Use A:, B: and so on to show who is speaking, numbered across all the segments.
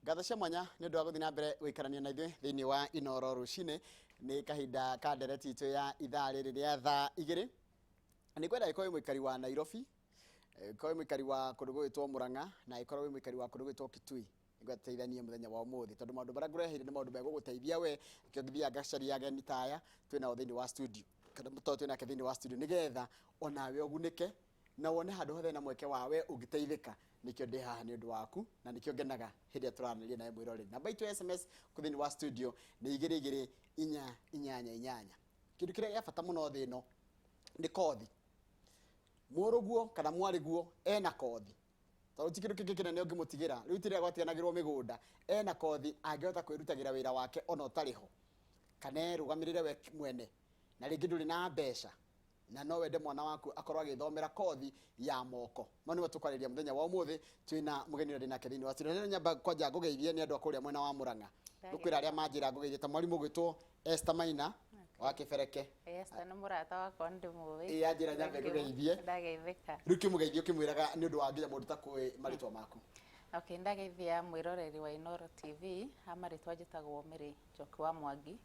A: Ngatho cia mwanya nĩ ũndũ wa gũthiĩ na mbere gũikarania na ithuĩ thĩinĩ wa Inoro rũcinĩ. Nĩ kahinda ka ndereti itũ ya ithaa rĩrĩ rĩa thaa 2. Nĩ kwenda ĩkorwo wĩ mũikari wa Nairobi, ĩkorwo wĩ mũikari wa kũndũ gũgwĩtwo Murang'a, na ĩkorwo wĩ mũikari wa kũndũ gũgwĩtwo Kitui. Nĩngwenda tũteithanie mũthenya wa ũmũthĩ, tondũ maũndũ marĩa ngũreheire nĩ maũndũ megũgũteithia we. Nĩkĩo ngĩthiaga ngacaria ageni ta aya twĩ nao thĩinĩ wa studio, kana tondũ twĩ nake thĩinĩ wa studio, nĩgetha onawe ũgunĩke na wone handũ hothe na mweke wa we ũngĩteithĩka. Nĩkĩo ndĩ haha nĩ ũndũ waku, na nĩkĩo ngenaga hĩndĩ ĩrĩa tũraranĩria nawe mwĩroreri. Namba itũ ya SMS kũ thĩinĩ wa studio nĩ 22488. Kĩndũ kĩrĩa gĩa bata mũno thĩ ĩno nĩ kothi. Mũrũguo kana mwarĩguo ena kothi, tondũ ti kĩndũ kĩngĩ kĩnene ũngĩmũtigĩra. Rĩu ti rĩrĩa gwatiganagĩrwo mĩgũnda. Ena kothi, angĩhota kwĩrutagĩra wĩra wake ona ũtarĩ ho, kana erũgamĩrĩre we mwene. Na rĩngĩ ndũrĩ na mbeca na no wende mwana waku akorwo agĩthomera kothi ya moko. Mau nĩmo tũkwarĩria mũthenya wa ũmũthĩ. Twĩna mũgeni ũrĩa ndĩ nake thĩinĩ wa studio. Na nyamba kwanja ngũgeithie nĩ andũ a kũrĩa mwena wa Mũrang'a. Ngũkwĩra arĩa manjĩra ngũgeithie ta mwarimũ ũgwĩtwo Esther Maina wa Kĩbereke.
B: Esther nĩ mũrata wakwa, nĩ ndĩmũĩ.
A: Ĩĩ, anjĩra nyambe ngũgeithie.
B: Ndageithĩka.
A: Rĩu kĩmũgeithie ũkĩmwĩraga nĩ ũndũ wa nginya mũndũ takũĩ marĩtwa maku.
B: Okay, ndageithia mwĩroreri wa Inoro TV. Ha marĩtwa njĩtagwo Mary Njoki wa Mwangi.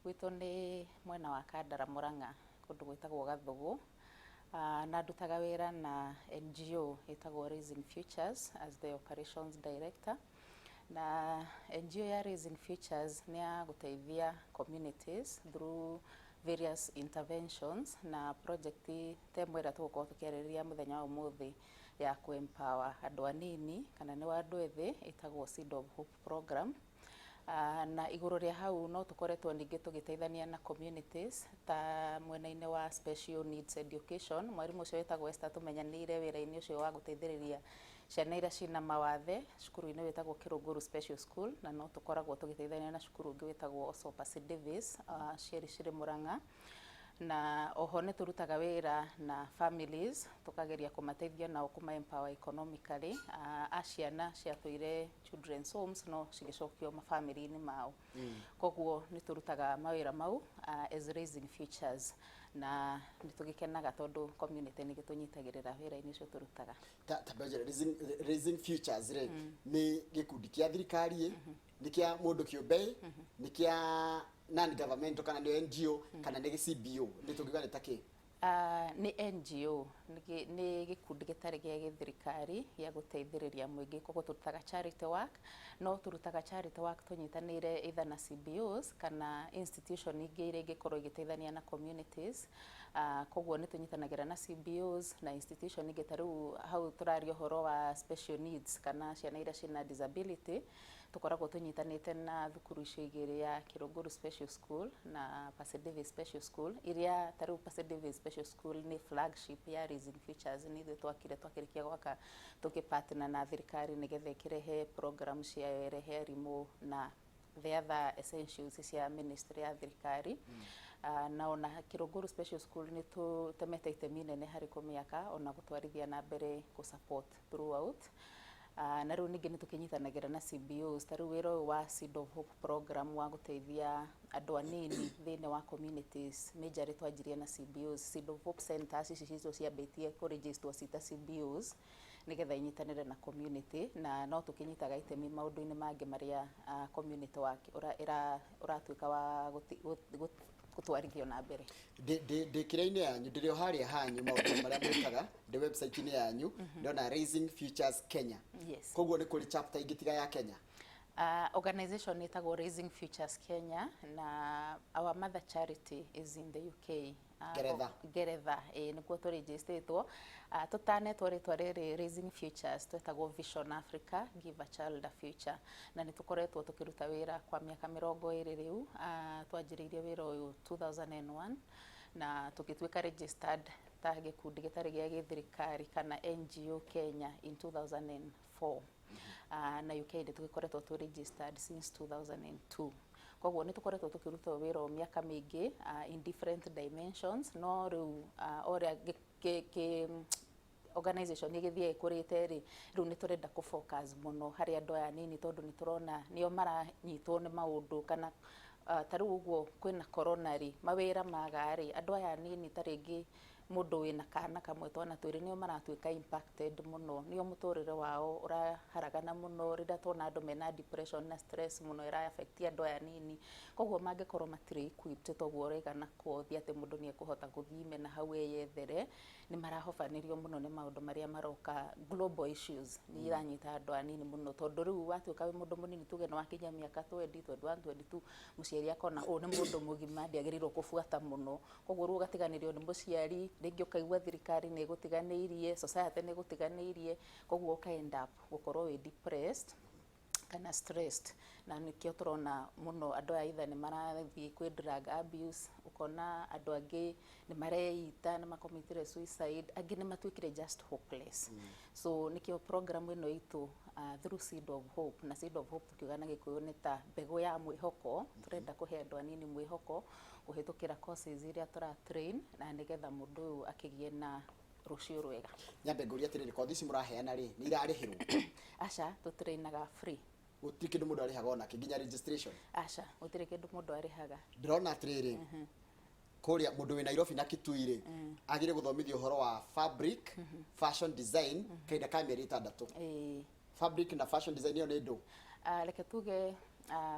B: Gwitũ nĩ mwena wa Kandara, Mũrang'a, kũndũ gwĩtagwo Gathũgũ. Na ndutaga wĩra na NGO ĩtagwo Raising Futures as the operations director. Na NGO ya Raising Futures nĩ ya gũteithia communities through various interventions na project ta ĩmwe ĩrĩa tũgũkorwo tũkĩarĩrĩria mũthenya wa ũmũthĩ ya kũ empower andũ anini kana nĩ andũ ethĩ, ĩtagwo Seed of Hope program. Na igũrũ rĩa hau no tũkoretwo ningĩ tũgĩteithania na communities ta mwena-inĩ wa special needs education. Mwarimũ ũcio wĩtagwo Esther tũmenyanĩire wĩra-inĩ ũcio wa gũteithĩrĩria ciana iria ciĩna mawathe cukuru-inĩ wĩtagwo Kĩrũngũru Special School, na no tũkoragwo tũgĩteithania na cukuru ũngĩ wĩtagwo Osho Percy Davis, cierĩ cirĩ Murang'a. Na oho nĩ tũrutaga wĩra na families, tũkageria kũmateithia nao kũma empower economically, a ciana ciatũire children's homes no cigĩcokio mabamĩrĩ-inĩ mao. Koguo nĩ tũrutaga mawĩra mau as Raising Futures, na nĩ tũgĩkenaga tondũ community nĩ gĩtũnyitagĩrĩra wĩra-inĩ ũcio tũrutaga.
A: Ta mbenjere, Raising Futures rĩ, nĩ gĩkundi kĩa thirikari ĩ, nĩ kĩa mũndũ kĩũmbe ĩ, nĩ kĩa non governmental kana nĩ NGO kana nĩ CBO? Nĩ tũngiuga nĩ ta kĩ?
B: Nĩ NGO, nĩ gĩkundi gĩtarĩ gĩa gĩthirikari gĩa gũteithĩrĩria mũingĩ. Koguo tũrutaga charity work, no tũrutaga charity work tũnyitanĩire either na CBOs kana institution ingĩ iria ingĩkorwo igĩteithania na communities. Koguo nĩ tũnyitanagĩra na CBOs na institution ingĩ. Ta rĩu hau tũraria ũhoro wa special needs kana ciana iria ciĩna disability, tũkoragwo tũnyitanĩte na thukuru icio igĩrĩ, ya Kĩrũngũru Special School na Percy Davis Special School, iria ta rĩu Percy Davis Special School nĩ flagship ya Raising Futures. Nĩ ithuĩ twakire. Twakĩrĩkia gwaka, tũkĩ partner na thirikari nĩgetha ĩkĩrehe program ciayo, ĩrehe arimũ na the other essentials cia ministry ya thirikari. Na ona Kĩrũngũru Special School nĩ tũtemete itemi inene harĩ kũmĩaka ona gũtwarithia na mbere, kũ support throughout. Na rĩu ningĩ nĩ tũkĩnyitanagĩra na CBOs. Ta rĩu wĩra ũyũ wa Seed of Hope program wa gũteithia andũ anini thĩinĩ wa communities, majorly twanjirie na CBOs. Seed of Hope centers ici citũ ciambĩtie kũregisterwo cita CBOs nĩgetha inyitanĩre na community, na no tũkĩnyitaga itemi maũndũ-inĩ mangĩ marĩa community work ũratuĩka wa gũtwarithio na mbere.
A: Ndĩ kĩrĩa-inĩ yanyu, ndĩrĩ o harĩa hanyu, maũndũ marĩa mwĩkaga, ndĩ website-inĩ yanyu, ndĩrona Raising Futures Kenya.
B: Yes.
A: Koguo nĩ kũrĩ chapter ingĩ tiga ya Kenya?
B: Organization ĩtagwo Raising Futures Kenya, na our mother charity is in the UK.
A: Ngeretha.
B: Ngeretha, ĩĩ, nĩkuo tũrĩnjĩstĩtwo. Tũtanetwo rĩtwa rĩrĩ Raising Futures, twetagwo Vision Africa, Give a Child a Future, na nĩ tũkoretwo tũkĩruta wĩra kwa mĩaka 20 rĩu. Twanjĩrĩirie wĩra ũyũ 2001 na tũgĩtuĩka registered ta gĩkundi gĩtarĩ gĩa gĩthirikari kana NGO Kenya in 2004. Na UK nĩ tũgĩkoretwo twĩ registered since 2002. Koguo nĩ tũkoretwo tũkĩruta wĩra ũyũ mĩaka mĩingĩ in different dimensions. No rĩu ũrĩa organization ĩgĩthiĩ ĩkũrĩte rĩ, rĩu nĩ tũrenda kũ focus mũno harĩ andũ aya anini, tondũ nĩ tũrona nĩo maranyitwo nĩ maũndũ kana ta rĩu ũguo kwĩna corona rĩ, mawĩra maga rĩ, andũ aya anini ta rĩngĩ Mũndũ wĩna kana kamwe, twana twĩrĩ, nĩo maratuĩka impacted mũno, nĩo mũtũrĩre wao ũraharagana mũno. Rĩrĩa tuona andũ mena depression na stress mũno, ĩra affect andũ aya nini. Koguo mangĩkorwo matirĩ equipped toguo ũraigana kothi atĩ mũndũ nĩ ekũhota gũthiĩ mena hau eyethere, nĩ marahobanĩrio mũno nĩ maũndũ marĩa maroka. Global issues nĩ iranyita andũ anini mũno, tondũ rĩu watuĩka wĩ mũndũ mũnini, tuge nĩ wakinyia mĩaka 20, 21, 22, mũciari akona ũyũ nĩ mũndũ mũgima, ndĩagĩrĩirwo kũbuata mũno. Koguo rĩu ũgatiganĩrio nĩ mũciari, rĩngĩ ũkaigua thirikari nĩ ĩgũtiganĩirie, society nĩ ĩgũtiganĩirie, koguo ũka end up gũkorwo wĩ depressed kana stressed. Na nĩkĩo tũrona mũno andũ aya either nĩ marathiĩ kwĩ drug abuse, ũkona andũ angĩ nĩ mareita, nĩ makomitire suicide, angĩ nĩ matuĩkire just hopeless. So nĩkĩo program ĩno itũ, through Seed of Hope, na Seed of Hope tukiuga na Gĩkũyũ nĩ ta mbegũ ya mwĩhoko, tũrenda kũhe andũ anini mwĩhoko kũhĩtũkĩra courses iria tũra train, na nĩgetha mũndũ ũyũ akĩgĩe na rũciũ rwega.
A: Nyambe ngũrie atĩrĩrĩ, kothi ici mũraheana rĩ, nĩ irarĩhĩrwo?
B: Aca, tũtrainaga free.
A: Gũtirĩ kĩndũ mũndũ arĩhaga onakĩ, nginya registration?
B: Aca, gũtirĩ kĩndũ mũndũ arĩhaga.
A: Ndĩrona atĩrĩrĩ, kũrĩa mũndũ wĩ Nairobi na Kitui rĩ, agĩrĩ gũthomithio ũhoro wa fabric, fashion design, kahinda ka mĩeri 6.
B: Ĩĩ.
A: Fabric na fashion design ĩyo nĩ ndũ?
B: Reke tuge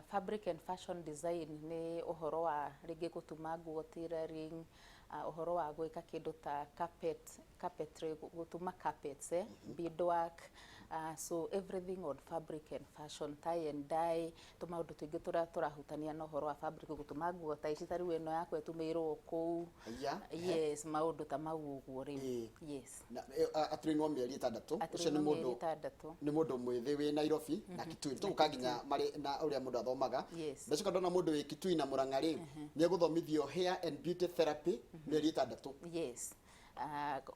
B: fabric and fashion design nĩ ũhoro wa rĩngĩ gũtuma nguo, tailoring, ũhoro wa gwĩka kĩndũ ta carpet, carpetry, gũtuma carpets, beadwork, so everything on fabric and fashion, tie and dye, tũmaũndũ tũingĩ tũrĩa tũrahutania na ũhoro wa fabric, gũtuma nguo ta ici, ta rĩu ĩno yakwa ĩtumĩirwo kũu.
A: Aya.
B: Yes, maũndũ ta mau ũguo rĩu. Yes.
A: Na atrainwo mĩeri 6 ũcio nĩ
B: Atrainwo mĩeri
A: mũndũ
B: 6.
A: Nĩ mũndũ mwĩthĩ wĩ Nairobi na Kitui. Tũgũka nginya marĩ na ũrĩa mũndũ athomaga. Ndacoka ndona mũndũ wĩ Kitui na Mũrang'a rĩ, nĩ egũthomithio hair and beauty therapy mĩeri 6.
B: Yes.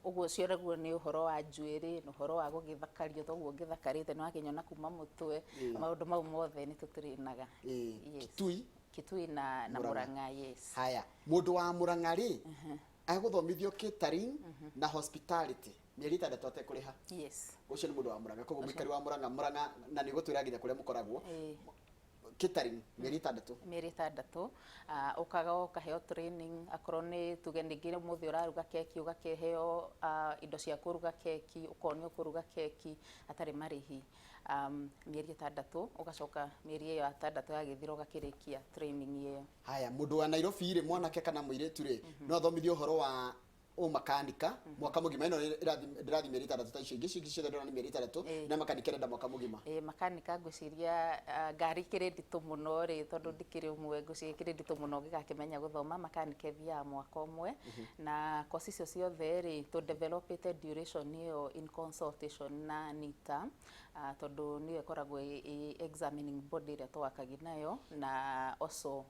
B: Ũguo ũcio naguo nĩ ũhoro wa njuĩrĩ na ũhoro wa gũgĩthakario, toguo ngĩthakarĩte nĩ wakĩnyona kuma mũtwe. Maũndũ mau mothe nĩ tũtũrĩnaga. Yes.
A: Kitui.
B: Kitui na
A: Mũrang'a.
B: Mũrang'a, yes.
A: Haya, mũndũ wa Mũrang'a rĩ, agũthomithio catering na hospitality mĩeri 6 atekũrĩha. Ũcio nĩ mũndũ wa Mũrang'a. Koguo mũikari wa Mũrang'a, Mũrang'a, na nĩ gũtwĩra nginya kũrĩa mũkoragwo. Catering mĩeri 6.
B: Mĩeri 6, ũkaga ũkaheo training, akorwo nĩ tuge ningĩ ũmũthĩ ũraruga keki, ũgakĩheo indo cia kũruga keki, ũkonio kũruga keki hatarĩ marĩhi, mĩeri 6, ũgacoka mĩeri ĩyo 6 yagĩthira ũgakĩrĩkia training ĩyo.
A: Haya, mũndũ wa Nairobi rĩ, mwanake kana mũirĩtu rĩ, no athomithio ũhoro wa ũmakanika mwaka mũgima. Ĩno ndĩrathiĩ mĩeri 6 ta icio ingĩ, icio ingĩ ciothe ndĩrona nĩ mĩeri 6, na makanika ĩrenda mwaka mũgima.
B: Ĩ, makanika ngwĩciria ngari ikĩrĩ nditũ mũno rĩ, tondũ ndikĩrĩ ũmwe, ngwĩciria ikĩrĩ nditũ mũno ũngĩgakĩmenya gũthoma makanika ĩthiaga mwaka ũmwe. Na kosi icio ciothe rĩ, tũ developĩte duration ĩyo in consultation na NITA, tondũ nĩyo ĩkoragwo ĩ examining body ĩrĩa tũwakagi nayo, na also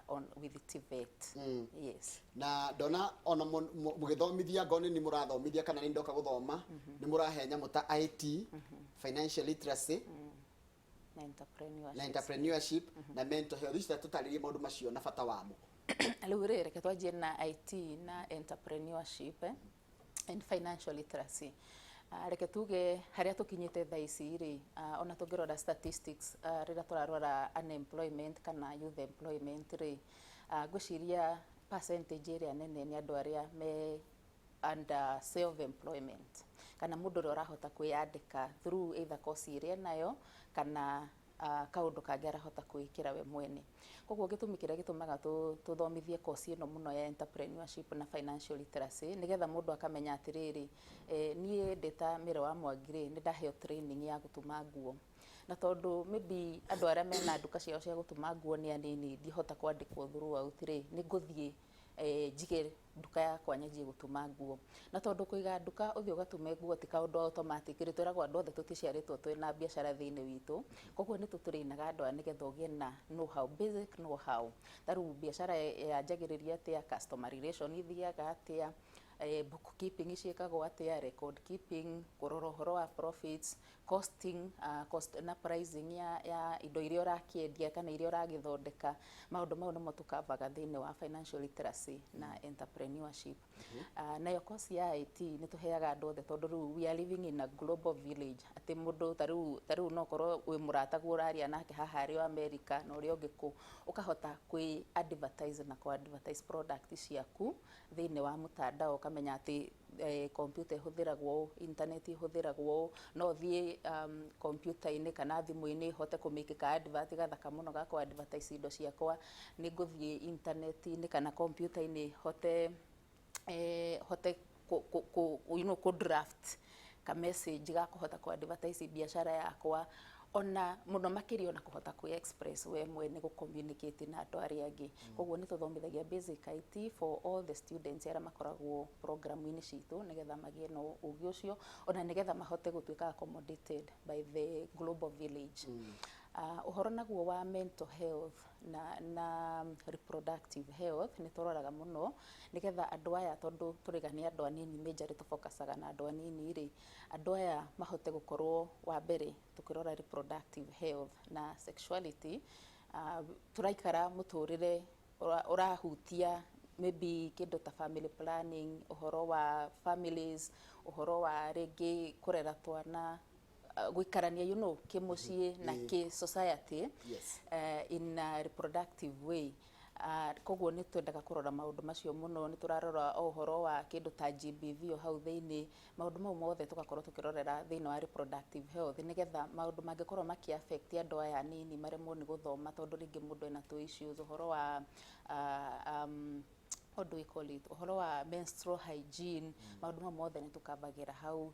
B: on with TVET. Yes.
A: Na ndona ona mũgĩthomithia, ngone nĩ mũrathomithia kana nĩ ndoka gũthoma, nĩ mũrahe nyamũ ta IT, financial literacy
B: na entrepreneurship.
A: Na entrepreneurship na mental health. Ici tũtarĩrie maũndũ macio na bata wamo.
B: Rĩu rĩ, reke twanjie na IT na entrepreneurship, and financial literacy. Reke tuge harĩa tũkinyĩte thaa ici rĩ, ona tũngĩrora statistics, rĩrĩa tũrarora unemployment kana youth employment rĩ, ngwĩciria percentage ĩrĩa nene nĩ andũ arĩa me under self employment, kana mũndũ ũrĩa ũrahota kwĩyandĩka through either course ĩrĩa enayo kana kaũndũ kangĩ arahota kwĩĩkĩra we mwene. Koguo gĩtũmi kĩrĩa gĩtũmaga tũthomithie course ĩno mũno ya entrepreneurship na financial literacy, nĩgetha mũndũ akamenya atĩrĩrĩ, niĩ ndĩ ta Mary wa Mwangi rĩ, nĩ ndaheo training ya gũtuma nguo, na tondũ maybe andũ arĩa mena nduka ciao cia gũtuma nguo nĩ anini, ndihota kwandĩkwo throughout rĩ, nĩ ngũthiĩ njige nduka yakwa nyanjie gũtuma nguo. Na tondũ kũiga nduka ũthiĩ ũgatume nguo ti kaũndũ automatic rĩ, twĩragwo andũ othe tũticiarĩtwo twĩna biacara thĩinĩ witũ. Koguo nĩ tũtũrĩinaga andũ aya nĩgetha ũgĩe na know how, basic know how, ta rĩu biacara yanjagĩrĩria atĩa, customer relation ithiaga atĩa, bookkeeping ciĩkagwo atĩa, record keeping, kũrora ũhoro wa profits, costing, cost na pricing ya indo iria ũrakĩendia kana iria ũragĩthondeka. Maũndũ mau nĩmo tũkavaga thĩinĩ wa financial literacy na entrepreneurship. Nayo course ya IT nĩ tũheaga andũ othe, tondũ rĩu we are living in a global village, atĩ mũndũ ta rĩu no korwo wĩ mũrataguo ũraria nake haha arĩ o America na ũrĩa ũngĩ kũ, ũkahota kwĩ advertise na kũ advertise product ciaku thĩinĩ wa mtandao. akamenya atĩ computer ĩhũthĩragwo ũũ, internet ĩhũthĩragwo ũũ, no thiĩ computer-inĩ kana thimũ-inĩ hote kũmake ka advert gathaka mũno ga kũ advertise indo ciakwa, nĩ ngũthiĩ internet-inĩ kana computer-inĩ hote hote ku draft ka message ga kũhota kũ advertise biacara yakwa, ona mũno makĩria ona kũhota kwĩ express we mwene, gũ communicate na andũ arĩa angĩ. Koguo nĩ tũthomithagia basic IT for all the students arĩa makoragwo program-inĩ citũ, nĩgetha magĩe na ũgĩ ũcio, ona nĩgetha mahote gũtuĩka accommodated by the global village. Ũhoro naguo wa mental health na reproductive health nĩ tũroraga mũno, nĩgetha andũ aya, tondũ tũrĩga nĩ andũ anini, majorly tũfocusaga na andũ anini rĩ, andũ aya mahote gũkorwo wa mbere tũkĩrora reproductive health na sexuality. Tũraikara mũtũrĩre ũrahutia maybe kĩndũ ta family planning, ũhoro wa families, ũhoro wa rĩngĩ kũrera twana, gũikarania kĩmũciĩ na kĩ society in a reproductive way. Koguo nĩ twendaga kũrora maũndũ macio mũno. Nĩ tũrarora o ũhoro wa kĩndũ ta GBV o hau thĩinĩ, maũndũ mau mothe tũgakorwo tũkĩrorera thĩinĩ wa reproductive health, nĩgetha maũndũ mangĩkorwo makĩ affect andũ aya anini maremwo nĩ gũthoma, tondũ rĩngĩ mũndũ ena tũ issues ũhoro wa what do we call it, ũhoro wa menstrual hygiene, maũndũ mau mothe nĩ tũkambagĩra hau,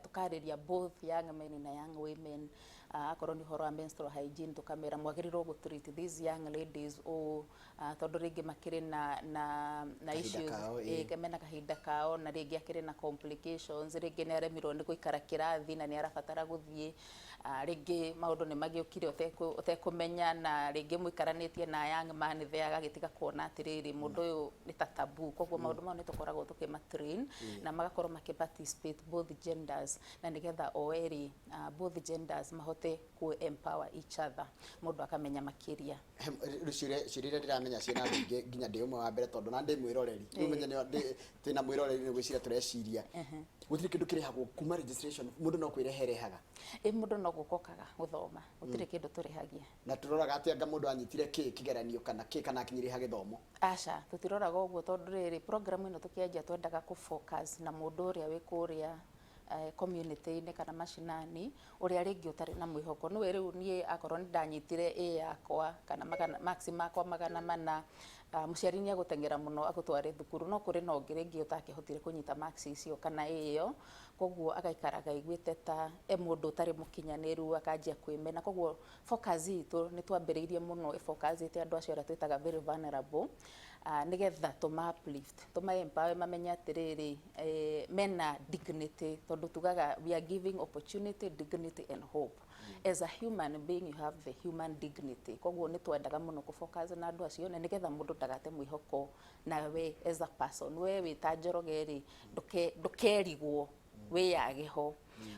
B: tũkarĩria both young men na young women. Akorwo nĩ ũhoro wa menstrual hygiene, tũkamera mwagĩrĩirwo gũ treat these young ladies ũũ, tondũ rĩngĩ makĩrĩ na
A: Kahinda
B: issues
A: kao,
B: mena kahinda kao, na rĩngĩ akĩrĩ na complications, rĩngĩ nĩ aremirwo nĩ gũikara kĩrathi na nĩ arabatara gũthiĩ, rĩngĩ maũndũ nĩ magĩũkire ũtekũmenya, na rĩngĩ mũikaranĩtie na young man there, agagĩtiga kuona atĩrĩrĩ, mũndũ ũyũ nĩ ta taboo. Koguo maũndũ mau nĩ tũkoragwo tũkĩma train na magakorwo makĩ participate both genders, na nĩgetha o erĩ, both genders, mahote ku empower each other, mũndũ akamenya makĩria.
A: Rĩu ciũria iria ndĩramenya ciĩna andũ aingĩ, nginya ndĩ ũmwe wa mbere, tondũ na ndĩ mwĩroreri, rĩu menye twĩna mwĩroreri, nĩ gwĩciria tũreciria gũtirĩ kĩndũ kĩrĩhagwo kuma registration, mũndũ no kwĩrehe rehaga.
B: Ĩ, mũndũ no gũka okaga gũthoma, gũtirĩ kĩndũ tũrĩhagia.
A: Na tũroraga atĩ anga mũndũ anyitire kĩ kĩgeranio kana kĩ kana akinyire ha gĩthomo?
B: Aca, tũtiroraga ũguo, tondũ rĩrĩ, program ĩno tũkĩanjia twendaga kũ focus na mũndũ ũrĩa wĩ kũrĩa community-inĩ kana macinani, ũrĩa rĩngĩ ũtarĩ na mwĩhoko. Nĩwe rĩu niĩ akorwo nĩ ndanyitire A yakwa kana magana, marks makwa 400, mũciari nĩ agũteng'era mũno agũtware thukuru, no kũrĩ na ũngĩ rĩngĩ ũtakĩhotire kũnyita marks icio kana A ĩyo, koguo agaikaraga aiguĩte ta e mũndũ ũtarĩ mũkinyanĩru, akanjia kwĩmena. Koguo focus itũ nĩ twambĩrĩirie mũno ĩfocusĩte andũ acio arĩa twĩtaga very vulnerable, nĩgetha tũma uplift, tũma empower, mamenye atĩrĩrĩ, mena dignity, tondũ tugaga we are giving opportunity, dignity and hope. As a human being, you have the human dignity. Koguo nĩ twendaga mũno kũ focus na andũ acio, na nĩgetha mũndũ ndagate mwĩhoko nawe as a person, we wĩ ta Njoroge rĩ, ndũkerigwo wĩyage ho.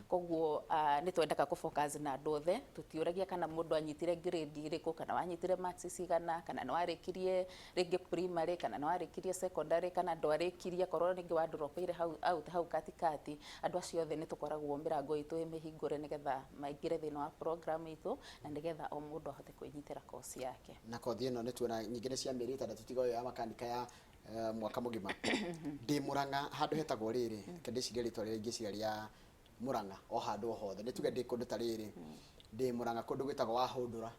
B: Koguo nĩ twendaga kũ focus na andũ othe. Tũtiũragia kana mũndũ anyitire grade ĩrĩkũ, kana wanyitire marks cigana, kana nĩ warĩkirie rĩngĩ primary, kana nĩ warĩkirie secondary, kana ndwarĩkirie, akorwo rĩngĩ wa dropeire hau out hau katikati. Andũ acio othe nĩ tũkoragwo mĩrango itũ ĩ mĩhingũre, nĩgetha maingĩre thĩinĩ wa program itũ, na nĩgetha o mũndũ ahote kwĩnyitĩra course yake.
A: Na kothi ĩno nĩ tuona nyingĩ nĩ cia mĩeri 6, tiga ũyũ ya makanika ya mwaka mũgima. Ndĩ Mũrang'a handũ hetagwo rĩrĩ, reke ndĩcirie rĩtwa rĩrĩa ingĩciria rĩa Mũrang'a o handũ o hothe, nĩ tuge ndĩ kũndũ ta rĩrĩ, ndĩ Mũrang'a kũndũ gwĩtagwo Wahũndũra,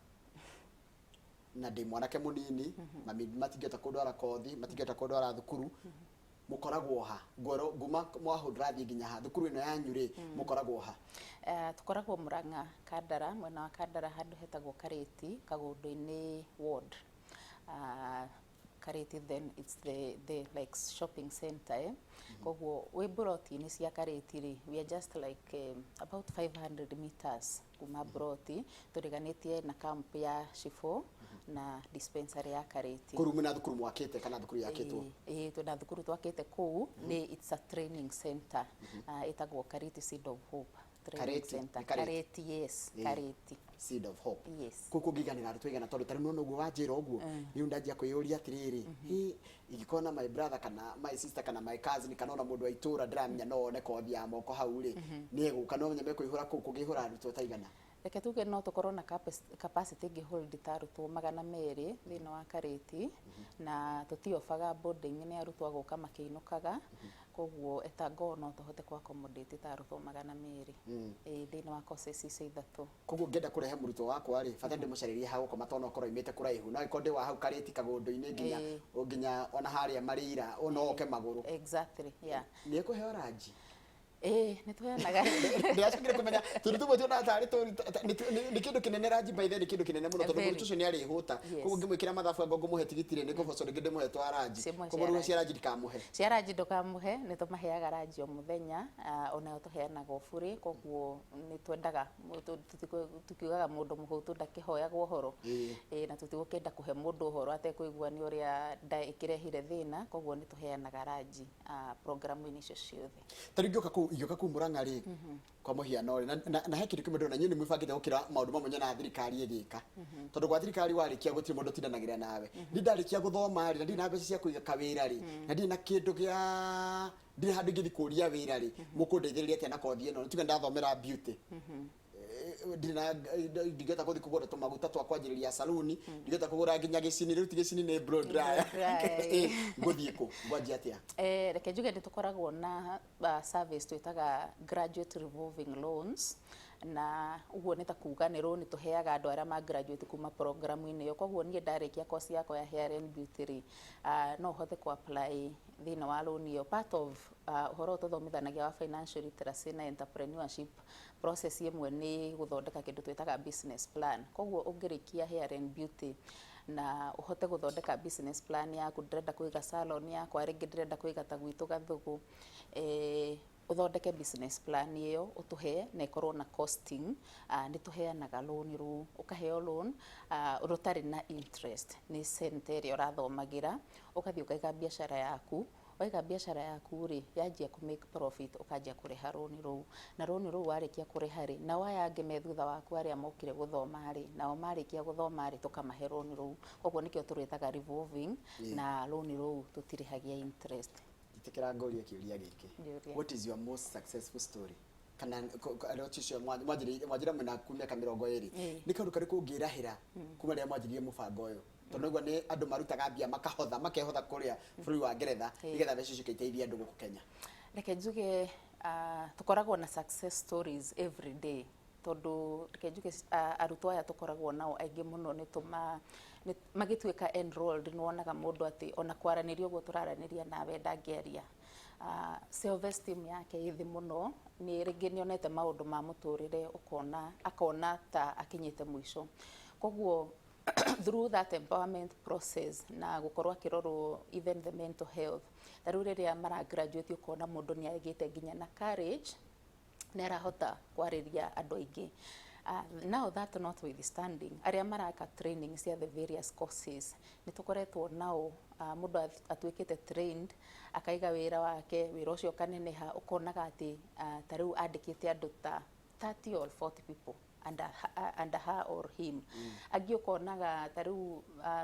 A: na ndĩ mwanake mũnini, mami matingĩhota kũndwara kothi, matingĩhota kũndwara thukuru, mũkoragwo ha? Ngwĩrwo nguma Mwahũndũra thiĩ nginya ha? Thukuru ĩno yanyu rĩ, mũkoragwo ha?
B: Tũkoragwo Mũrang'a Kandara, mwena wa Kandara, handũ hetagwo Karĩti, Kagũndũ-inĩ ward. Karĩti, then it's the like shopping center, eh? Koguo wĩ mburoti-inĩ cia Karĩti rĩ, we are just like about 500 meters kuma mburoti, tũriganĩtie na camp ya Shifo na dispensary ya Karĩti.
A: Kũu mwĩna thukuru mwakĩte kana thukuru yakĩtwo?
B: Ĩĩ, twĩna thukuru twakĩte kũu, nĩ it's a training center, ĩtagwo Karĩti Seed of Hope Training
A: Karĩti,
B: Center.
A: nĩ Karĩti?
B: Karĩti, yes. Karĩti.
A: Seed of Hope.
B: Yes.
A: Kũu kũngĩiganĩra arutwo aigana? Tondũ tarĩu nona ũguo wanjĩra ũguo, rĩu ndanjia kwĩyũria atĩrĩrĩ, hĩ, ingĩkorwo na my brother kana my sister kana my cousin kana ona mũndũ wa itũra ndĩramenya no one kothi ya moko hau rĩ, nĩ egũka, no menya mekũihũra kũu, kũngĩihũra arutwo ta igana?
B: Reke tuge no tũkorwo na capacity ĩngĩ hold ta arutwo 200 thĩinĩ wa Karĩti, na tũtiobaga boarding, nĩ arutwo agũka makĩinũkaga. Koguo etango no tũhote ku accommodate ta arutwo 200 thĩinĩ wa courses icio ithatũ.
A: Koguo ngĩenda kũrehe mũrutwo wakwa rĩ, bata ndĩmũcarĩrie ha gũkoma, tondũ no korwo oimĩte kũraihu, no angĩkorwo ndĩ wa hau Karĩti Kagũndũ-inĩ nginya nginya ona harĩa Marĩira, no oke magũrũ.
B: Exactly, yeah.
A: Nĩ ekũheo ranji?
B: Ĩĩ, nĩ tũheanaga.
A: Ndĩracokire kũmenya tondũ tũmwe tuonaga tarĩ tũru, nĩ kĩndũ kĩnene. Ranji by then nĩ kĩndũ kĩnene mũno, tondũ mũrutwo ũcio nĩ arĩhũta. Koguo ngĩmwĩkĩra mathabu, anga ngũmũhe tigiti rĩ, nĩ kũboco rĩngĩ ndĩmũhe twa ranji.
B: Cimwe
A: koguo
B: cia
A: rĩu cia ranji ndikamũhe.
B: Cia ranji ndũkamũhe, nĩ tũmaheaga ranji o mũthenya, onayo tũheanaga o burĩ. Koguo nĩ twendaga tukiugaga mũndũ mũhũtu ndakĩhoyagwo ũhoro. Ĩĩ, na tũtigũkĩenda kũhe mũndũ ũhoro atekũigua nĩ ũrĩa nda ĩkĩrehire thĩna. Koguo nĩ tũheanaga ranji programu-inĩ icio ciothe.
A: Ta rĩu ingĩũka kũu Mũrang'a rĩ, kwa mũhiano rĩ, na he kĩndũ kĩmwe ndĩrona inyuĩ nĩ mwĩbangĩte gũkĩra maũndũ mamwe nyonaga thirikari ĩgĩka, tondũ gwa thirikari warĩkia gũtirĩ mũndũ ũtindanagĩra nawe. Niĩ ndarĩkia gũthoma rĩ, na ndirĩ na mbeca cia kũiga kawĩra rĩ, na ndirĩ na kĩndũ gĩa, ndirĩ handũ ingĩthiĩ kũria wĩra rĩ, mũkũndeithĩrĩria atĩa na kothi ĩno? Tuge ndathomera beauty, ndirĩ na, ndingĩhota gũthiĩ kũgũra tũmaguta twa kwanjĩrĩria saluni, ndingĩhota kũgũra nginya gĩcini. Rĩu ti gĩcini, nĩ blow dryer.
B: Blow dryer.
A: Ngũthiĩ kũ? Ngwanjia atĩa?
B: Reke njuge nĩ tũkoragwo na service twĩtaga graduate revolving loans, na ũguo nĩ ta kuga nĩ loan tũheaga andũ arĩa ma graduate kuma programu-inĩ ĩyo. Koguo niĩ ndarĩkia course yakwa ya hair and beauty rĩ, no hote ku apply thĩinĩ wa loan ĩyo. Part of ũhoro ũyũ tũthomithanagia wa financial literacy na entrepreneurship, process ĩmwe nĩ gũthondeka kĩndũ twĩtaga business plan. Koguo ũngĩrĩkia hair and beauty na ũhote gũthondeka business plan yaku, ndĩrenda kũiga salon yakwa, rĩngĩ ndĩrenda kũiga ta gwitũ Gathugu, ũthondeke business plan ĩyo ũtũhe na ĩkorwo na costing, nĩ tũheanaga loan rũu. Ũkaheo loan rũtarĩ na interest, nĩ center ĩrĩa ũrathomagĩra, ũgathiĩ ũkaiga biacara yaku. Waiga biacara yaku rĩ, yanjia kũ make profit, ũkanjia kũrĩha rũni rũu. Na rũni rũu warĩkia kũrĩha rĩ, nao aya angĩ me thutha waku arĩa mokire gũthoma rĩ, nao marĩkia gũthoma rĩ, tũkamahe rũni rũu. Koguo nĩkĩo tũrwĩtaga revolving, na rũni rũu tũtirĩhagia interest.
A: Itikĩra ngũrie kĩũria gĩkĩ.
B: Njũria.
A: What is your most successful story? Kana ũcio mwanjĩra mwĩna ku mĩaka 20, nĩ kaũndũ karĩkũ ũngĩrahĩra kuma rĩrĩa mwanjĩrĩrie mũbango ũyũ? Tondũ naigua nĩ andũ marutaga mbia makahotha, makehotha kũrĩa bũrũri wa Ngeretha, nĩgetha mbeca icio ikaiteithia andũ gũkũ Kenya.
B: Reke njuge tũkoragwo na success stories every day, tondũ reke njuge arutwo aya tũkoragwo nao aingĩ mũno nĩ tũma magĩtuĩka enrolled, nĩ wonaga mũndũ atĩ ona kwaranĩria ũguo tũraranĩria nawe ndangĩaria. Self esteem yake ĩ thĩ mũno, nĩ rĩngĩ nĩ onete maũndũ ma mũtũrĩre, ũkona akona ta akinyĩte mũico. Koguo through that empowerment process na gũkorwo akĩrorwo even the mental health, ta rĩu rĩrĩa mara graduate, ũkona mũndũ nĩ agĩte nginya na courage, nĩ arahota kwarĩria andũ aingĩ. Now that notwithstanding, arĩa maraka training cia the various courses, nĩ tũkoretwo nao, mũndũ atuĩkĩte trained, akaiga wĩra wake, wĩra ũcio ũkaneneha, ũkonaga atĩ ta rĩu andĩkĩte andũ ta 30 or 40 people under her or him. Angĩ ũkonaga ta rĩu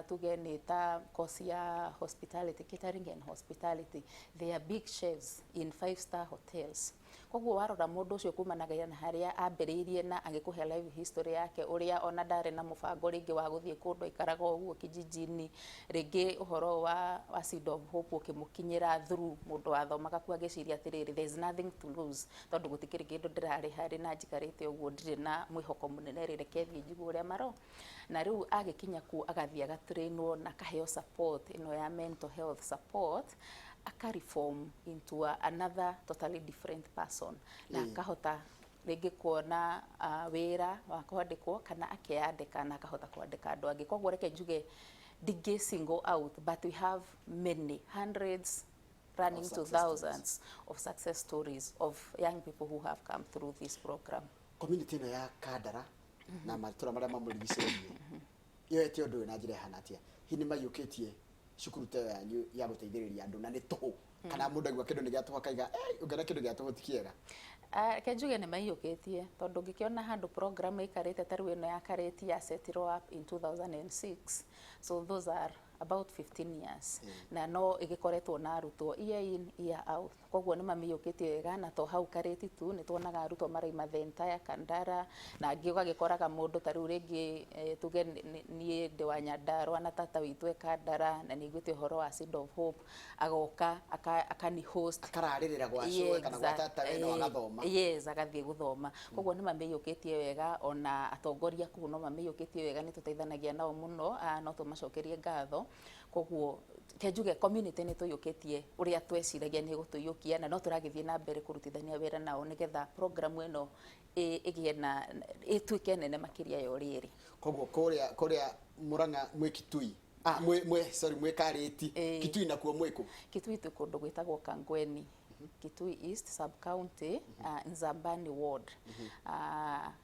B: tuge nĩ ta course ya hospitality, catering and hospitality, they are big chefs in five-star hotels. Koguo warora mũndũ ũcio kumanagia na harĩa ambĩrĩirie na agĩkũhe life history yake, ũrĩa ona ndarĩ na mũbango rĩngĩ wa gũthiĩ kũndũ, aikaraga o ũguo kijijini, rĩngĩ ũhoro wa Seed of Hope ũkĩmũkinyĩra through mũndũ wathomaga kuo, agĩciria atĩrĩrĩ, there is nothing to lose, tondũ gũtikĩrĩ kĩndũ ndĩrarĩha rĩ, na njikarĩte ũguo ndirĩ na mwĩhoko mũnene rĩ, reke thiĩ njigue ũrĩa maro. Na rĩu agĩkinya kuo, agathiĩ agatrainwo na akaheo support ĩno ya mental health support, akareform into another totally different person, na akahota rĩngĩ kuona wĩra wa kwandĩkwo kana akeyandĩka na akahota kwandĩka andũ angĩ. Koguo reke njuge ndingĩ single out, but we have many hundreds running
A: of
B: to
A: success stories.
B: Thousands of success stories of young people who have come through this program.
A: Community ĩno ya Kandara na matũra marĩa mamũrigicĩirie yoete ũndũ ũyũ na njĩra ĩhana atĩa? Hihi nĩ maiyũkĩtie cukuru ta ĩyo yanyu ya gũteithĩrĩria andũ na nĩ tũhũ, kana mũndũ aigua kĩndũ nĩ gĩa tũhũ akaiga, "Eh, ũngĩona kĩndũ gĩa tũhũ ti kĩega"?
B: Reke njuge nĩ maiyũkĩtie, tondũ ũngĩkĩona handũ program ĩikarĩte ta rĩu ĩno ya Karĩti ya setirwo up in 2006, so those are About 15 years, na no ĩgĩkoretwo na arutwo year in, year out. Koguo nĩ mamĩiyũkĩtie wega, na to hau Karĩti tu, nĩ tuonaga arutwo maraima the entire Kandara, na angĩ ũgagĩkoraga mũndũ ta rĩu rĩngĩ, tuge niĩ ndĩ wa Nyandarũa na tata witũ e Kandara, na nĩ aiguĩte ũhoro wa Seed of Hope, agoka akani host.
A: Akararĩrĩra gwa cũwe kana gwa tata we no agathoma.
B: Yes, agathiĩ gũthoma. Koguo nĩ mamĩiyũkĩtie wega, ona atongoria kũu no mamĩiyũkĩtie wega, nĩ tũteithanagia nao mũno, no tũmacokerie ngatho. Koguo ke njuge community nĩ tũiyũkĩtie ũrĩa tweciragia nĩ gũtũiyũkia, na no tũragĩthiĩ na mbere kũrutithania wĩra nao nĩgetha program ĩno ĩgĩe na ĩtuĩke nene makĩria ya ũrĩa ĩrĩ.
A: Koguo kũrĩa Murang'a mwĩ Kitui, mwĩ sorry, mwĩ Karĩti. Kitui nakuo mwĩ kũ?
B: Kitui twĩ kũndũ gwĩtagwo Kangweni, Kitui East sub county, Nzambani ward,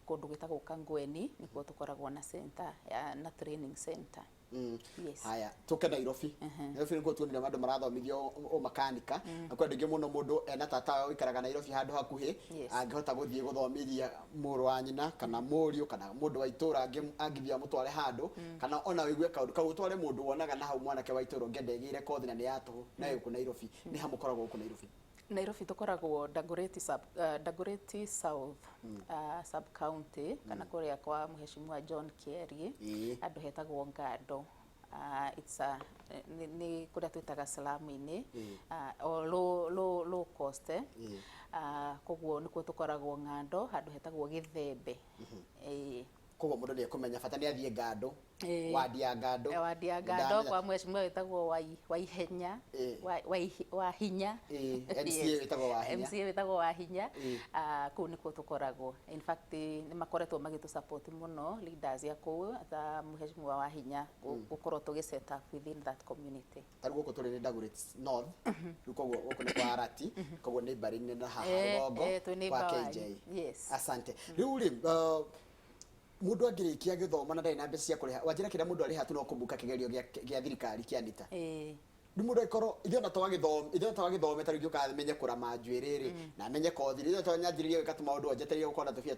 B: kũndũ gwĩtagwo Kangweni nĩkuo tũkoragwo na center na training center. Yes.
A: Haya, tuke Nairobi. Nairobi nĩkuo tuonire andũ marathomithio ũmakanika, na kwĩ andũ aingĩ mũno, mũndũ ena tata ũikaraga Nairobi handũ hakuhĩ, angĩhota gũthiĩ gũthomithia mũrũ wa nyina kana mũriũ kana mũndũ wa itũra, angĩthiĩ amũtware handũ, kana ona ũigue kaũndũ kau, ũtware mũndũ wonaga na hau, mwanake wa itũra ũngĩenda egĩire kothi na nĩ ya tũhũ na gũkũ Nairobi. Nĩ ha mũkoragwo gũkũ Nairobi?
B: Nairobi tũkoragwo Dagoretti sub, Dagoretti South sub county, kana kũrĩa kwa Mheshimiwa John Kieri, handũ hetagwo Ngando. It's a nĩ kũrĩa twĩtaga slum-inĩ, o low cost, eh. Koguo nĩkuo tũkoragwo Ng'ando, handũ hetagwo Gĩthembe.
A: Koguo mũndũ nĩ ekũmenya bata nĩ athiĩ Ngando, wadi ya Ngando.
B: Wadi ya Ngando.
A: Ndamenya.
B: Kwa mheshimiwa wĩtagwo Waihenya, wa Hinya.
A: MCA wĩtagwo Wahinya.
B: MCA wĩtagwo Wahinya. Kũu nĩkuo tũkoragwo. In fact, nĩ makoretwo magĩtũ support mũno, leaders ya kũu ta mheshimiwa Wahinya, gũkorwo tũgĩ set up within that community.
A: Tarĩu gũkũ tũrĩ nĩ Dagoretti North, rĩu koguo gũkũ nĩ kwa Arati, koguo nĩ mbarĩ-inĩ na haha rũgongo
B: twĩ neighbor
A: kwa
B: wanyu.
A: KJ.
B: Yes.
A: Asante. Rĩu rĩ, mũndũ angĩrĩkia gĩthomo na ndarĩ na mbeca cia kũrĩha, wanjĩra kĩrĩa mũndũ arĩha tu no kũmbuka kĩgerio gĩa thirikari kĩa NITA. Rĩu mũndũ angĩkorwo ithuĩ ona twagĩthome, ithuĩ ona twagĩthome, ta rĩu ngĩũka menye kũrama njuĩrĩ rĩ, na menye kothi rĩ, ithuĩ twanyanjĩrĩria gwĩka tũmaũndũ o njetereire gũkorwo na tũbia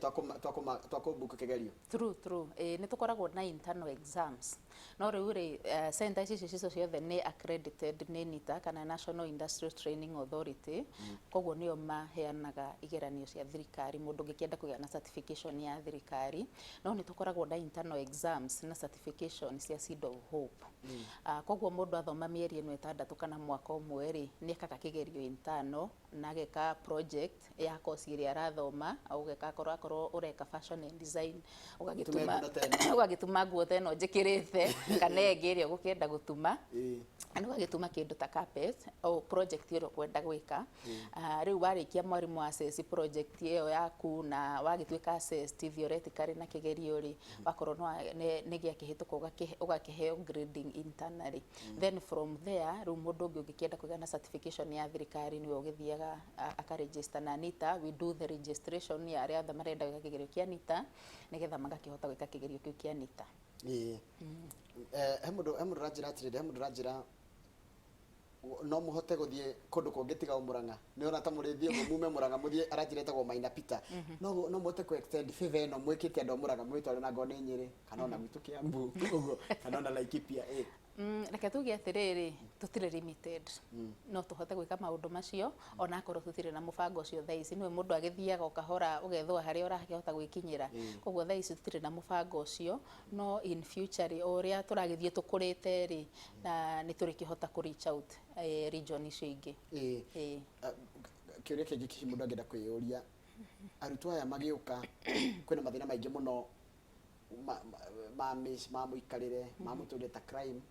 A: twa kũmbuka kĩgerio.
B: True. Nĩ tũkoragwo na internal exams, no rĩu rĩ, center ici cicio ciothe nĩ accredited nĩ NITA kana National Industrial Training Authority. Koguo nĩo maheanaga igeranio cia thirikari mũndũ ũngĩkĩenda kũgĩa na certification ya thirikari. No nĩ tũkoragwo na internal exams na certification cia Seed of Hope. Koguo mũndũ athoma mĩeri ĩno 6 kana mwaka 1 rĩ, nĩ ekaga kĩgerio internal na ageka project ya course ĩrĩa arathoma, ũgeka akorwo ũreka fashion and design, ũgagĩtuma
A: Tume nguo ta ĩno.
B: Ũgagĩtuma nguo ta ĩno njĩkĩrĩte kana ĩngĩ ĩrĩa ũgũkĩenda gũtuma, na ũgagĩtuma kĩndũ ta carpet o project ĩrĩa ũkwenda gwĩka. Rĩu warĩkia, mwarimũ assess project ĩyo yaku, na wagĩtuĩka assessed theoretically na kĩgerio rĩ, wakorwo nĩ gĩakĩhĩtũka, ũgakĩheo grading internally. Then from there, rĩu mũndũ ũngĩ ũngĩkĩenda kũgĩa na certification ya thirikari nĩwe ũgĩthiaga akaregister na NITA. We do the registration ya arĩa othe marenda gwĩka kĩgerio kĩa NITA, nĩgetha magakĩhota gwĩka kĩgerio kĩu kĩa NITA.
A: Ĩĩ. He mũndũ ũranjĩra atĩrĩrĩ, he mũndũ ũranjĩra no mũhote gũthiĩ kũndũ kũngĩ tiga o Murang'a. Nĩ ona ta mũrĩthiĩ ũguo mume Murang'a mũthiĩ, aranjĩra ĩtagwo Maina Peter. No mũhote kũ extend favor ĩno mwĩkĩte andũ a Murang'a, mwĩtware na ngoo nĩ Nyĩrĩ kana ona gwitũ Kiambu ũguo kana ona Laikipia?
B: Reke tuge atĩrĩrĩ, tũtirĩ limited, no tũhote gwĩka maũndũ macio ona akorwo tũtirĩ na mũbango ũcio thaa ici. Nĩwe mũndũ agĩthiaga o kahora, ũgethwo harĩa ũrakĩhota gwĩkinyĩra. Koguo thaa ici tũtirĩ na mũbango ũcio, no in future rĩ, o ũrĩa tũragĩthiĩ tũkũrĩte rĩ, na nĩ tũrĩkĩhota kũ reach out region icio ingĩ.
A: Kĩũria kĩngĩ hihi mũndũ angĩenda kwĩyũria, arutwo aya magĩũka kwĩna mathĩna maingĩ mũno ma mũikarĩre, ma mũtũrĩre, ta crime,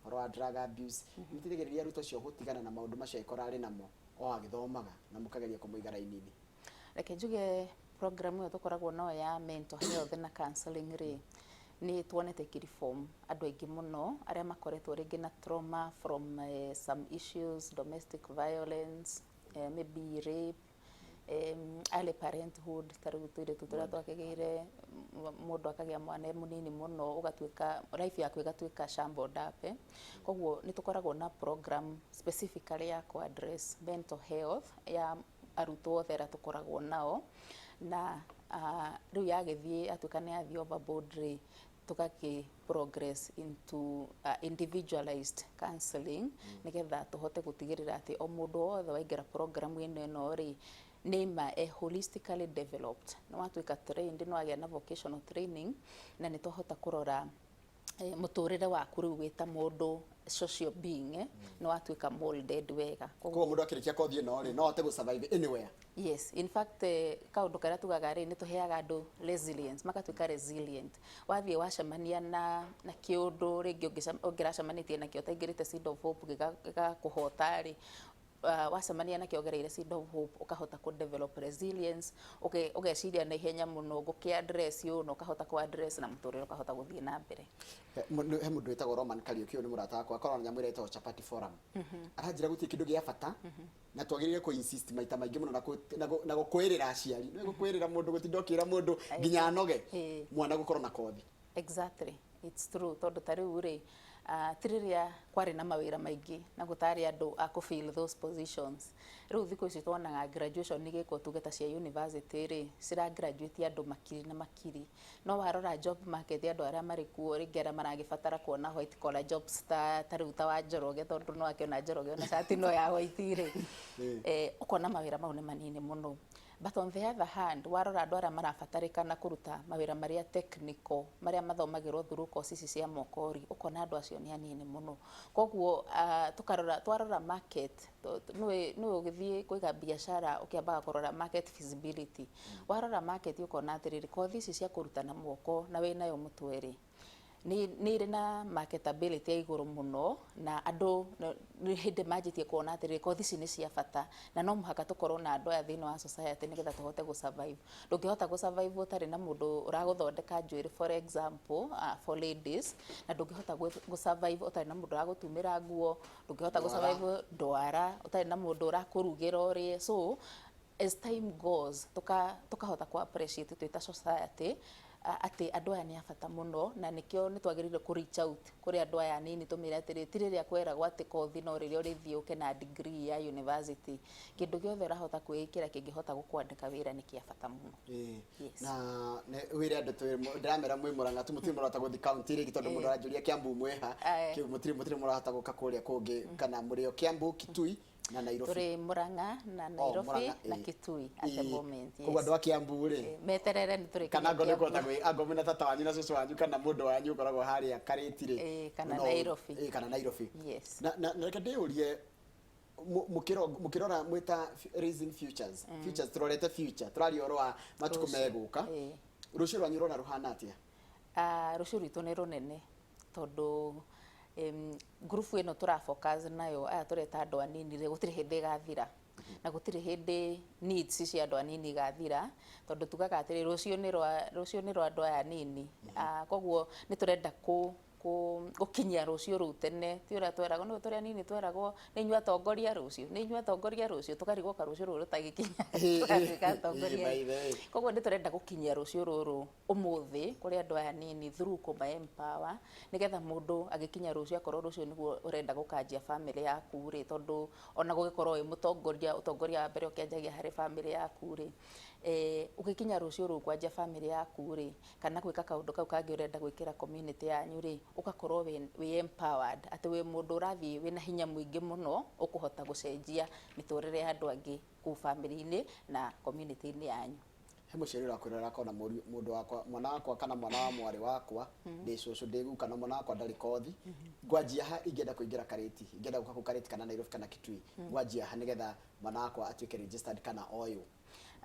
A: ũhoro wa drug abuse. Nĩmũteithagĩrĩria arutwo acio gũtigana na maũndũ macio angĩkorwo arĩ namo o agĩthomaga, na mũkageria kũmũiga raini-inĩ?
B: Reke njuge program ĩyo tũkoragwo nayo ya mental health na counseling rĩ, nĩ tuonete ĩkĩreform andũ aingĩ mũno arĩa makoretwo rĩngĩ na trauma from some issues, domestic violence, maybe rape, early parenthood. Ta rĩu tũirĩtu tũrĩa twakĩgĩire, mũndũ akagĩa mwana e mũnini mũno, ũgatuĩka life yaku ĩgatuĩka shambled up, eh. Koguo nĩ tũkoragwo na program specifically ya kũ address mental health ya arutwo othe arĩa tũkoragwo nao, na Rĩu yagĩthiĩ yatuĩka nĩ yathiĩ overboard rĩ, tũgakĩ progress into individualized counseling, nĩgetha tũhote gũtigĩrĩra atĩ o mũndũ wothe waingĩra program ĩno rĩ, nĩ ma e holistically developed, nĩ watuĩka trained, nĩ wagĩa na vocational training, na nĩ twahota kũrora mũtũrĩre waku rĩu wĩ ta mũndũ, social being, nĩ watuĩka molded wega.
A: Koguo mũndũ akĩrĩkia kothi ĩno rĩ, no ahote gũ survive anywhere?
B: Yes, in fact, kaũndũ karĩa tugaga rĩ, nĩ tũheaga andũ resilience, magatuĩka resilient. Wathiĩ wacemania na kĩũndũ rĩngĩ ũngĩracemanĩtie nakĩo ũtaingĩrĩte Seed of Hope, gĩgakũhota rĩ, wacemania nakĩo ũgereire Seed of Hope, ũkahota kũ develop resilience, ũgeciria na ihenya mũno ngũkĩ address ũũ, na ũkahota kũ address na mũtũrĩre ũkahota gũthiĩ na mbere.
A: He mũndũ wĩtagwo Roman Kariũki, ũyũ nĩ mũrata wakwa, akoragwo na nyamũ ĩrĩa ĩtagwo Chapati Forum. Aranjĩra gũtirĩ kĩndũ gĩa bata na twagĩrĩire kũ insist maita maingĩ mũno na gũkwĩrĩra aciari, nĩ gũkwĩrĩra mũndũ, gũtinda ũkĩra mũndũ nginya anoge, mwana gũkorwo na kothi.
B: Exactly, it's true, tondũ ta rĩu rĩ, ti rĩrĩa kwarĩ na mawĩra maingĩ na gũtarĩ andũ a kũ fill those positions. Rĩu thikũ ici tuonaga graduation igĩkwo, tuge ta cia university rĩ, cira graduate andũ makiri na makiri, no warora job market, andũ arĩa marĩ kuo rĩngĩ arĩa maragĩbatara kuona white collar jobs, ta rĩu ta wa Njoroge, tondũ no akĩona Njoroge ona cati no ya white rĩ, ũkona mawĩra mau nĩ manini mũno. But on the other hand, warora andũ arĩa marabatarĩkana kũruta mawĩra marĩa technical, marĩa mathomagĩrwo through course ici cia moko rĩ, ũkona andũ acio nĩ anini mũno. Koguo tũkarora, twarora market, nĩwe ũgĩthiĩ kũiga biacara ũkĩambaga kũrora market feasibility. Warora market ũkona atĩrĩrĩ, kothi ici cia kũruta na moko na wĩnayo mũtwe rĩ, nĩ irĩ na marketability ya igũrũ mũno, na andũ nĩ hĩndĩ manjĩtie kuona atĩrĩrĩ, kothi ici nĩ cia bata na no mũhaka tũkorwo na andũ aya thĩinĩ wa society nĩgetha tũhote gũ survive. Ndũngĩhota gũ survive ũtarĩ na mũndũ ũragũthondeka njuĩrĩ, for example, for ladies, na ndũngĩhota gũ survive ũtarĩ na mũndũ ũragũtumĩra nguo, ndũngĩhota gũ
A: Ndwara.
B: survive ndwara ũtarĩ na mũndũ ũrakũrugĩra ũrĩe. So as time goes, tukahota ku appreciate twĩ ta society atĩ andũ aya nĩ a bata mũno, na nĩkĩo nĩ twagĩrĩire kũ reach out kũrĩ andũ aya anini, tũmĩre atĩrĩ, ti rĩrĩa kweragwo atĩ kothi no rĩrĩa ũrĩthiĩ ũke na degree ya university. Kĩndũ gĩothe ũrahota kwĩĩkĩra kĩngĩhota gũkwandĩka wĩra nĩ kĩa bata mũno. Yes.
A: Na wĩre andũ ndĩramera mwĩ Mũrang'a tu, mũtirĩ mũrahota gũthiĩ kaunti rĩngĩ, tondũ mũndũ aranjũria Kiambu mwĩha?
B: Aye.
A: Kĩu mũtirĩ mũrahota gũka kũrĩa kũngĩ, kana mũrĩ o Kiambu, Kitui na Nairobi?
B: Tũrĩ Murang'a na
A: Oh,
B: Nairobi
A: Murang'a,
B: na Kitui at the moment.
A: Koguo andũ a Kiambu rĩ,
B: Meterere nĩ tũrĩkinya
A: kana ngo nĩ
B: Kiambu.
A: kũhota gwĩ ango mwĩna tata wanyu na cũcũ wanyu kana mũndũ wanyu ũkoragwo harĩa Karĩti rĩ,
B: Kana Nairobi.
A: Kana Nairobi.
B: Yes.
A: Na reke ndĩyũrie, mũkĩrora mwĩta Raising Futures, Futures, tũrorete future, tũraria ũhoro wa matukũ
B: Rũciũ.
A: megũka. Rũciũ rwanyu rũrona rũhana atĩa?
B: Ah, rũciũ rwitũ nĩ rũnene, tondũ ngurubu ĩno tũra focus nayo, aya tũreta andũ anini rĩ, gũtirĩ hĩndĩ ĩgathira na gũtirĩ hĩndĩ needs cia andũ anini igathira, tondũ tugaga atĩrĩ, rũciũ nĩ rwa andũ aya anini. Ah, koguo nĩ tũrenda kũ gũkinyia rũciũ rũu tene. Ti ũrĩa tweragwo nĩ tũrĩ anini, tweragwo nĩ inyuĩ atongoria rũciũ, nĩ inyuĩ atongoria rũciũ, tũkarigwo ka rũciũ rũrũ rũtagĩkinya tũgatuĩka atongoria.
A: By the way.
B: Koguo nĩ tũrenda gũkinyia rũciũ rũrũ ũmũthĩ kũrĩ andũ aya anini through kũma empower, nĩgetha mũndũ agĩkinya rũciũ, akorwo rũciũ nĩguo ũrenda gũkanjia family yaku rĩ, tondũ ona gũgĩkorwo wĩ mũtongoria, ũtongoria wa mbere ũkĩanjagia harĩ family yaku rĩ, ũgĩkinya rũciũ rũu kwanjia family yaku rĩ, kana gwĩka kaũndũ kau kangĩ ũrenda gwĩkĩra community yanyu rĩ, ũgakorwo wĩ empowered, atĩ wĩ mũndũ ũrathiĩ wĩna hinya mũingĩ mũno ũkũhota gũcenjia mĩtũrĩre ya andũ angĩ kũu family-inĩ na community-inĩ yanyu.
A: He mũciari ũrakwĩrora akona mũndũ wakwa, mwana wakwa kana mwana wa mwarĩ wakwa, ndĩ cũcũ, ndĩ guka, na mwana wakwa ndarĩ kothi, ngwanjia ha? Ingĩenda kũingĩra Karĩti, ingĩenda gũka kũu Karĩti kana Nairobi kana Kitui, ngwanjia ha nĩgetha mwana wakwa atuĩke registered kana oyũ?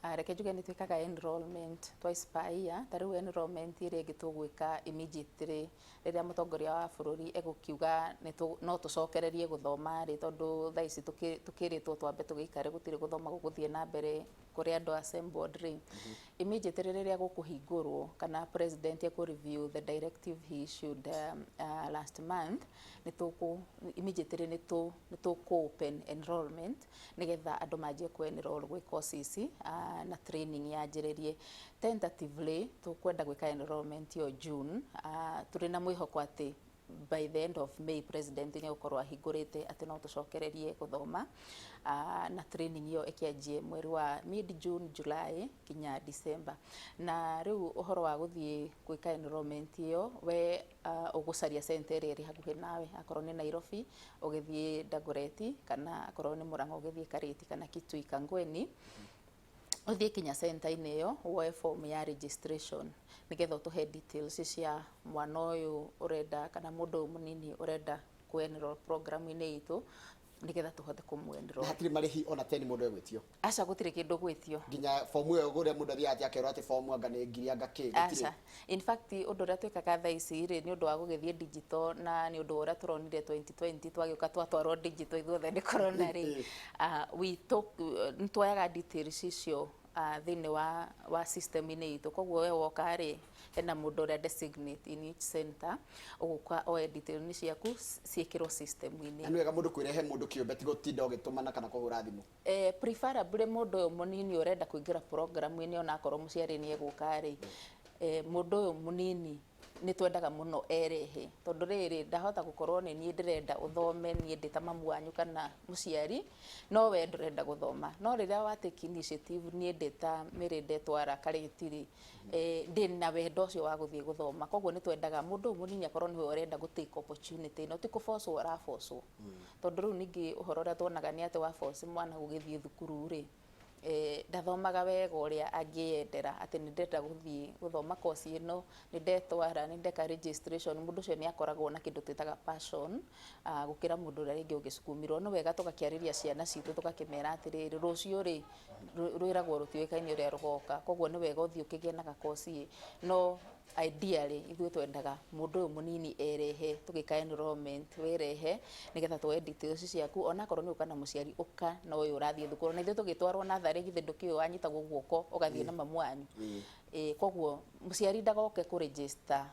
B: Ah, reke njuge nĩ twĩkaga enrollment twice per year. Ta rĩu enrollment ĩrĩa ĩngĩ tũgwĩka immediately rĩrĩa mũtongoria wa bũrũri egũkiuga no tũcokererie gũthoma rĩ, tondũ thaa ici tũkĩrĩtwo twambe tũgĩikare, gũtirĩ gũthoma gũgũthiĩ na mbere kũrĩ andũ assembled rĩ, immediately rĩrĩa gũkũhingũrwo kana president ekũ review the directive he issued last month, nĩ tũkũ immediately nĩ tũkũ open enrollment nĩgetha andũ manjie kũ enroll gwĩ course ici na training yanjĩrĩrie. Tentatively tũkwenda gwĩka enrollment yo June, tũrĩ na mwĩhoko atĩ By the end of May president nĩ egũkorwo ahingũrĩte atĩ no tũcokererie gũthoma, na training ĩyo ĩkĩanjie mweri wa mid June, July nginya December. Na rĩu ũhoro wa gũthiĩ gwĩka enrollment ĩyo, we ũgũcaria center ĩrĩa ĩrĩ hakuhĩ nawe. Akorwo nĩ Nairobi, ũgĩthiĩ Dagoretti, kana akorwo nĩ Murang'a, ũgĩthiĩ Karĩti kana Kitui Kangweni. Ũthiĩ kinya center-inĩ ĩyo, woe form ya registration nĩgetha ũtũhe details cia mwana ũyũ ũrenda kana mũndũ ũyũ mũnini ũrenda kũ enroll program-inĩ itũ, nĩgetha tũhote kũmũ enroll.
A: Na hatirĩ marĩhi ona 10 mũndũ egwĩtio?
B: Aca, gũtirĩ kĩndũ gwĩtio.
A: Nginya fomu ĩyo kũrĩa mũndũ athiaga atĩ akerwo atĩ fomu anga nĩ ngiri anga kĩ, gũtirĩ?
B: Aca. In fact, ũndũ ũrĩa twĩkaga thaa ici rĩ, nĩ ũndũ wa gũgĩthiĩ digital na nĩ ũndũ wa ũrĩa tũronire 2020 twagĩũka twatwarwo digital ithuothe nĩ corona rĩ, we took, nĩ tuoyaga details icio thĩinĩ wa system-inĩ itũ. Koguo we woka rĩ, hena mũndũ ũrĩa designate in each center ũgũka oe details ciaku ciĩkĩrwo system-inĩ.
A: Na nĩ wega mũndũ kwĩrehe mũndũ kĩũmbe, ti gũtinda ũgĩtũmana kana kũhũra thimũ?
B: Preferably mũndũ ũyũ mũnini ũrenda kũingĩra program-inĩ, ona akorwo mũciari nĩ egũka rĩ, mũndũ ũyũ mũnini nĩ twendaga mũno erehe, tondũ rĩrĩ, ndahota gũkorwo nĩ niĩ ndĩrenda ũthome, niĩ ndĩ ta mamu wanyu kana mũciari, no we ndũrenda gũthoma. No rĩrĩa wa take initiative, niĩ ndĩ ta Mary ndetwara Karĩti rĩ, ndĩ na wendo ũcio wa gũthiĩ gũthoma. Koguo nĩ twendaga mũndũ ũyũ mũnini akorwo nĩwe ũrenda gũ take opportunity ĩno, ti kũbocwo arabocwo, tondũ rĩu ningĩ ũhoro ũrĩa tuonaga nĩ atĩ wa force mwana gũgĩthiĩ thukuru rĩ, ndathomaga wega ũrĩa angĩyendera atĩ nĩ ndĩrenda gũthiĩ gũthoma course ĩno, nĩ ndetwara, nĩ ndeka registration. Mũndũ ũcio nĩ akoragwo na kĩndũ twĩtaga passion, gũkĩra mũndũ ũrĩa rĩngĩ ũgĩcukumirwo. Nĩ wega tũgakĩarĩria ciana citũ, tũgakĩmera atĩrĩrĩ, rũciũ rĩ, rwĩragwo rũtiũĩkaine ũrĩa rũgoka. Koguo nĩ wega ũthiĩ ũkĩgĩe na gakoci ĩ, no ideally ithuĩ twendaga mũndũ ũyũ mũnini erehe. Tũgĩka enrollment, wĩrehe nĩgetha tuoe details ciaku. Onakorwo nĩ ũka na mũciari, ũka na ũyũ ũrathiĩ thukuru. Na ithuĩ tũgĩtwarwo natharĩ, githĩ ndũkĩũĩ wanyitagwo guoko ũgathiĩ na mamu wanyu? Ĩ, koguo mũciari ndagoke kũ register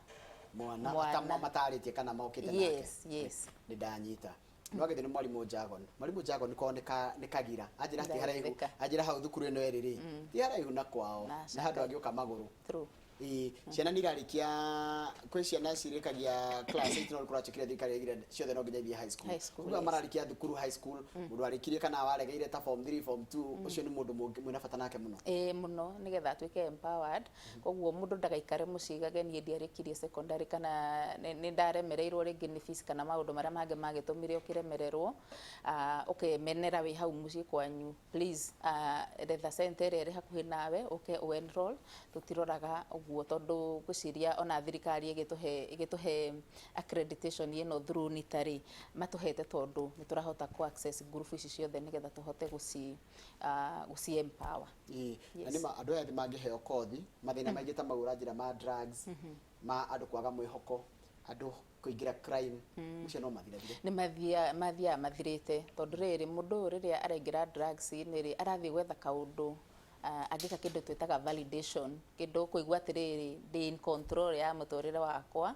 A: mwana
B: mwana.
A: Matarĩtie kana mokĩte nake.
B: Yes.
A: Nĩ ndanyita. No agĩthĩ nĩ mwarimũ Jagon, mwarimũ Jagon ko nĩ kagira anjĩra ti haraihu.
B: Ndatheka.
A: Anjĩra hau thukuru ĩno ĩrĩ rĩ, ti haraihu na kwao,
B: Na
A: nĩ handũ angĩũka magũrũ.
B: True.
A: Ĩĩ, ciana nĩ irarĩkia, kwĩ ciana cirĩkagia class 8, no kũratuĩkire thirikari yaigire ciothe no nginya ithiĩ high school.
B: High school,
A: Koguo
B: yes.
A: mararĩkia thukuru high school, mũndũ warĩkirie kana waregeire ta form 3, form 2, ũcio nĩ mũndũ mwĩna bata nake mũno.
B: Ĩĩ mũno, nĩgetha atuĩke empowered. Koguo mũndũ ndagaikare mũciĩ gage niĩ ndiarĩkirie secondary kana nĩ ndaremereirwo rĩngĩ nĩ fees kana maũndũ marĩa mangĩ magĩtũmire ũkĩremererwo, ũkemenera wĩ hau mũciĩ kwanyu. Please, retha center ĩrĩa ĩrĩ hakuhĩ nawe, ũke ũ enroll. Tũtiroraga ũguo, tondũ ngwĩciria ona thirikari ĩgĩtũhe accreditation ĩno through NITA rĩ, matũhete tondũ nĩ tũrahota kũ access group ici ciothe nĩgetha tũhote gũci empower.
A: Ĩĩ, na
B: Yes.
A: nĩma andũ aya ethĩ mangĩheo kothi, mathĩna maingĩ ta mau ũranjĩra ma drugs, ma andũ kwaga mwĩhoko, andũ kũingĩra crime, macio no mathirathire.
B: Nĩ mathiaga mathirĩte, tondũ rĩrĩ, mũndũ ũyũ rĩrĩa araingĩra drugs-inĩ rĩ, arathiĩ gwetha kaũndũ, angĩka kĩndũ twĩtaga validation, kĩndũ kũigua atĩrĩrĩ, ndĩ in control ya mũtũrĩre wakwa.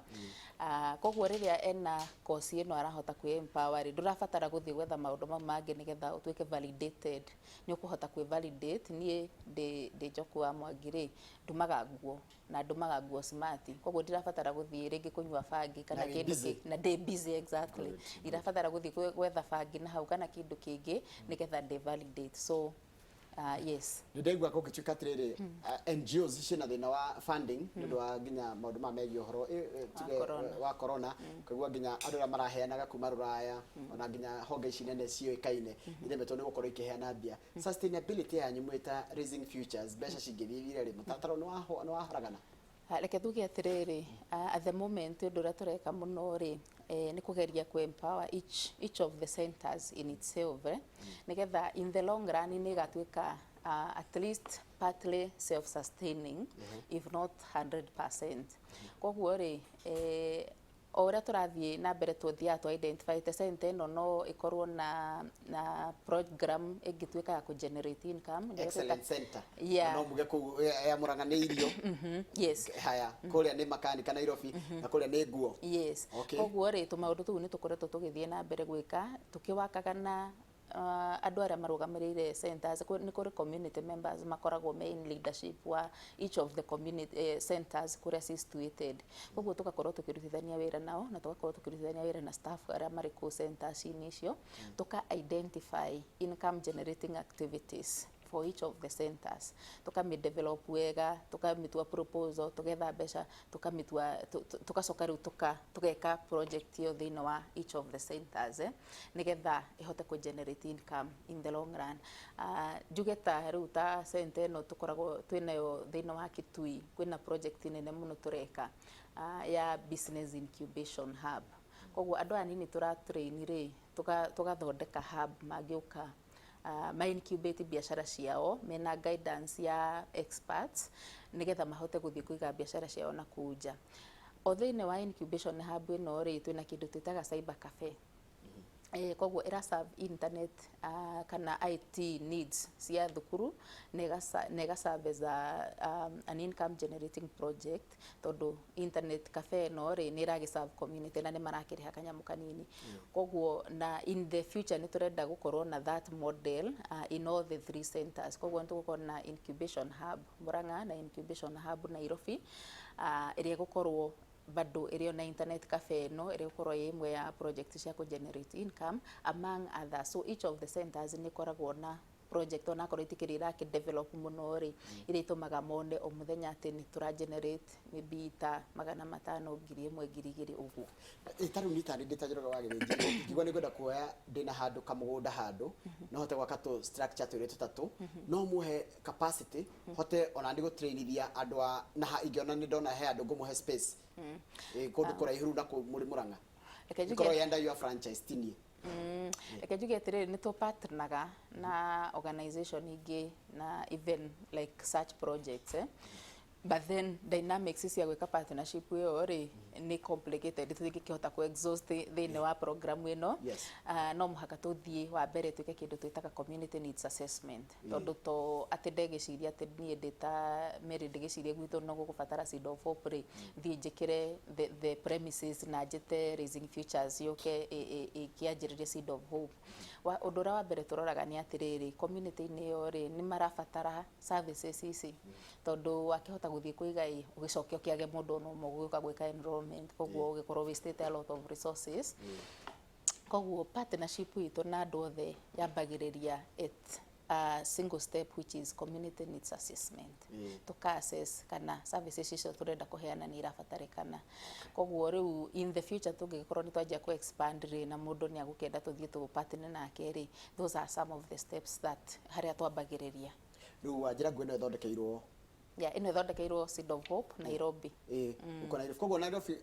B: Koguo rĩrĩa ena koci ĩno arahota kwĩ empower rĩ, ndũrabatara gũthiĩ gwetha maũndũ mau mangĩ nĩgetha ũtuĩke validated. Nĩ ũkũhota kwĩ validate. Niĩ ndĩ Njoku wa Mwangi rĩ, ndumaga nguo na ndumaga nguo smart, koguo ndirabatara gũthiĩ rĩngĩ kũnyua bangi kana
A: Na wĩ
B: kĩndũ
A: busy.
B: Na ndĩ busy, exactly. Ndirabatara gũthiĩ gwetha bangi na hau kana kĩndũ kĩngĩ nĩgetha ndĩ validate. So yes.
A: Nĩ ndaigua gũgĩtuĩka atĩrĩrĩ, NGOs ciĩna thĩna wa funding nĩ ũndũ wa nginya maũndũ maya megiĩ ũhoro tuge,
B: corona.
A: wa corona. Kũigua nginya andũ arĩa maraheanaga kuma rũraya, ona nginya honge ici nene ciũĩkaine iremetwo nĩ gũkorwo ikĩheana mbia. Sustainability yanyu mwĩta Raising Futures, mbeca cingĩthiĩ ithire rĩ, mũtaratara nĩ wahoragana?
B: Reke tuge atĩrĩrĩ, at the moment ũndũ ũrĩa tũreka mũno rĩ, nĩ kũgeria kũ empower each of the centers in itself, nĩgetha in the long run nĩ ĩgatuĩka at least partly self sustaining, if not 100%. Koguo rĩ, o ũrĩa tũrathiĩ na mbere, tũthiaga tũ identify te center ĩno no ĩkorwo na program ĩngĩtuĩka ya kũ generate income. Nĩyo
A: Excellent center.
B: Yeah.
A: No muge kũu ya Murang'a nĩ irio.
B: Yes.
A: Haya, kũrĩa nĩ makanika Nairobi, na kũrĩa nĩ nguo.
B: Yes.
A: Okay.
B: Koguo rĩ, tũmaũndũ tũu nĩ tũkoretwo tũgĩthiĩ na mbere gwĩka, tũkĩwakaga na andũ arĩa marũgamĩrĩire centers, nĩ kũrĩ community members makoragwo me in leadership wa each of the community centers kũrĩa ci situated. Koguo tũgakorwo tũkĩrutithania wĩra nao na tũgakorwo tũkĩrutithania wĩra na staff arĩa marĩ kũu centers-inĩ icio, tũka identify income generating activities for each of the centers, tukamĩ develop wega, tukamĩtua proposal, tugetha mbeca, tukamĩtua, tugacoka rĩu tũgeka project ĩyo thĩinĩ wa each of the centers, nĩgetha ĩhote kũ generate income in the long run. Njuge ta rĩu ta center ĩno tũkoragwo twĩnayo thĩinĩ wa Kitui, kwĩna project nene mũno tũreka ya business incubation hub. Koguo andũ aya nini tũra train rĩ, tũgathondeka hub mangĩũka ma incubate biacara ciao mena guidance ya experts, nĩgetha mahote gũthiĩ kũiga biacara ciao na kũu nja. O thĩinĩ wa incubation hub ĩno rĩ, twĩna kĩndũ twĩtaga cyber cafe. Koguo ĩra serve internet kana IT needs cia thukuru na ĩga serve as an income generating project, tondũ internet cafe ĩno rĩ, nĩ ĩragĩ serve community na nĩ marakĩrĩha kanyamũ kanini. Koguo na in the future nĩ tũrenda gũkorwo na that model in all the three centers. Koguo nĩ tũgũkorwo na incubation hub Murang'a na incubation hub Nairobi, ĩrĩa ĩgũkorwo bado ĩrĩ ona internet cafe ĩno, ĩrĩa ĩgũkorwo ĩ ĩmwe ya project cia kũ generate income among others. So each of the centers nĩ ĩkoragwo na project, onakorwo itikĩrĩ irakĩ develop mũno rĩ, iria itũmaga mone o mũthenya atĩ nĩ tũra generate maybe ta 500, 1000, 2000 ũguo.
A: Ta rĩu niĩ tarĩ ndĩ ta Njoroge wa Gĩthĩnji, ingĩigua nĩ ngwenda kuoya, ndĩna handũ kamũgũnda handũ no hote gwaka tũ structure twĩrĩ tũtatũ, no mũhe capacity hote ona nĩ gũtrainithia andũ a na ingĩona nĩ ndona he andũ ngũmũhe space kũndũ kũraihu na kũu mũrĩ Mũrang'a,
B: Reke njuge
A: ikorwo yenda your franchise tinie.
B: Reke njuge atĩrĩrĩ, nĩ tũpartneraga na organization ingĩ na even like such projects, but then dynamics cia gwĩka partnership ĩyo rĩ, nĩ complicated, tũtingĩkĩhota kũ exhaust thĩinĩ wa program ĩno. No mũhaka tũthiĩ wa mbere twĩke kĩndũ twĩtaga community needs assessment, tondũ to atĩ ndegĩciria atĩ niĩ ndĩ ta Mary ndĩgĩcirie gwitũ no gũgũbatara Seed of Hope rĩ, thiĩ njĩkĩre the premises na njĩte Raising Futures yũke ĩkĩanjĩrĩrie Seed of Hope. Ũndũ ũrĩa wa mbere tũroraga nĩ atĩrĩrĩ, community-inĩ ĩyo rĩ, nĩ marabatara services ici? Tondũ wakĩhota gũthiĩ kũiga ĩ, ũgĩcoke ũkĩage mũndũ ona ũmwe ũgũka gwĩka enrollment, koguo ũgĩkorwo wasted a lot of resources. Koguo partnership itũ na andũ othe yambagĩrĩria at a single step, which is community needs assessment. Tuka assess kana services icio tũrenda kũheana nĩ irabatarĩkana. Koguo rĩu in the future tũngĩgĩkorwo nĩ twanjia kũ expand rĩ, na mũndũ nĩ agũkĩenda tũthiĩ tũ partner nake rĩ, those are some of the steps that harĩa twambagĩrĩria.
A: Rĩu wanjĩra nguo ĩno ĩthondekeirwo?
B: Yeah, ĩno ĩthondekeirwo Seed of Hope Nairobi.
A: Ĩ, uko Nairobi. Koguo Nairobi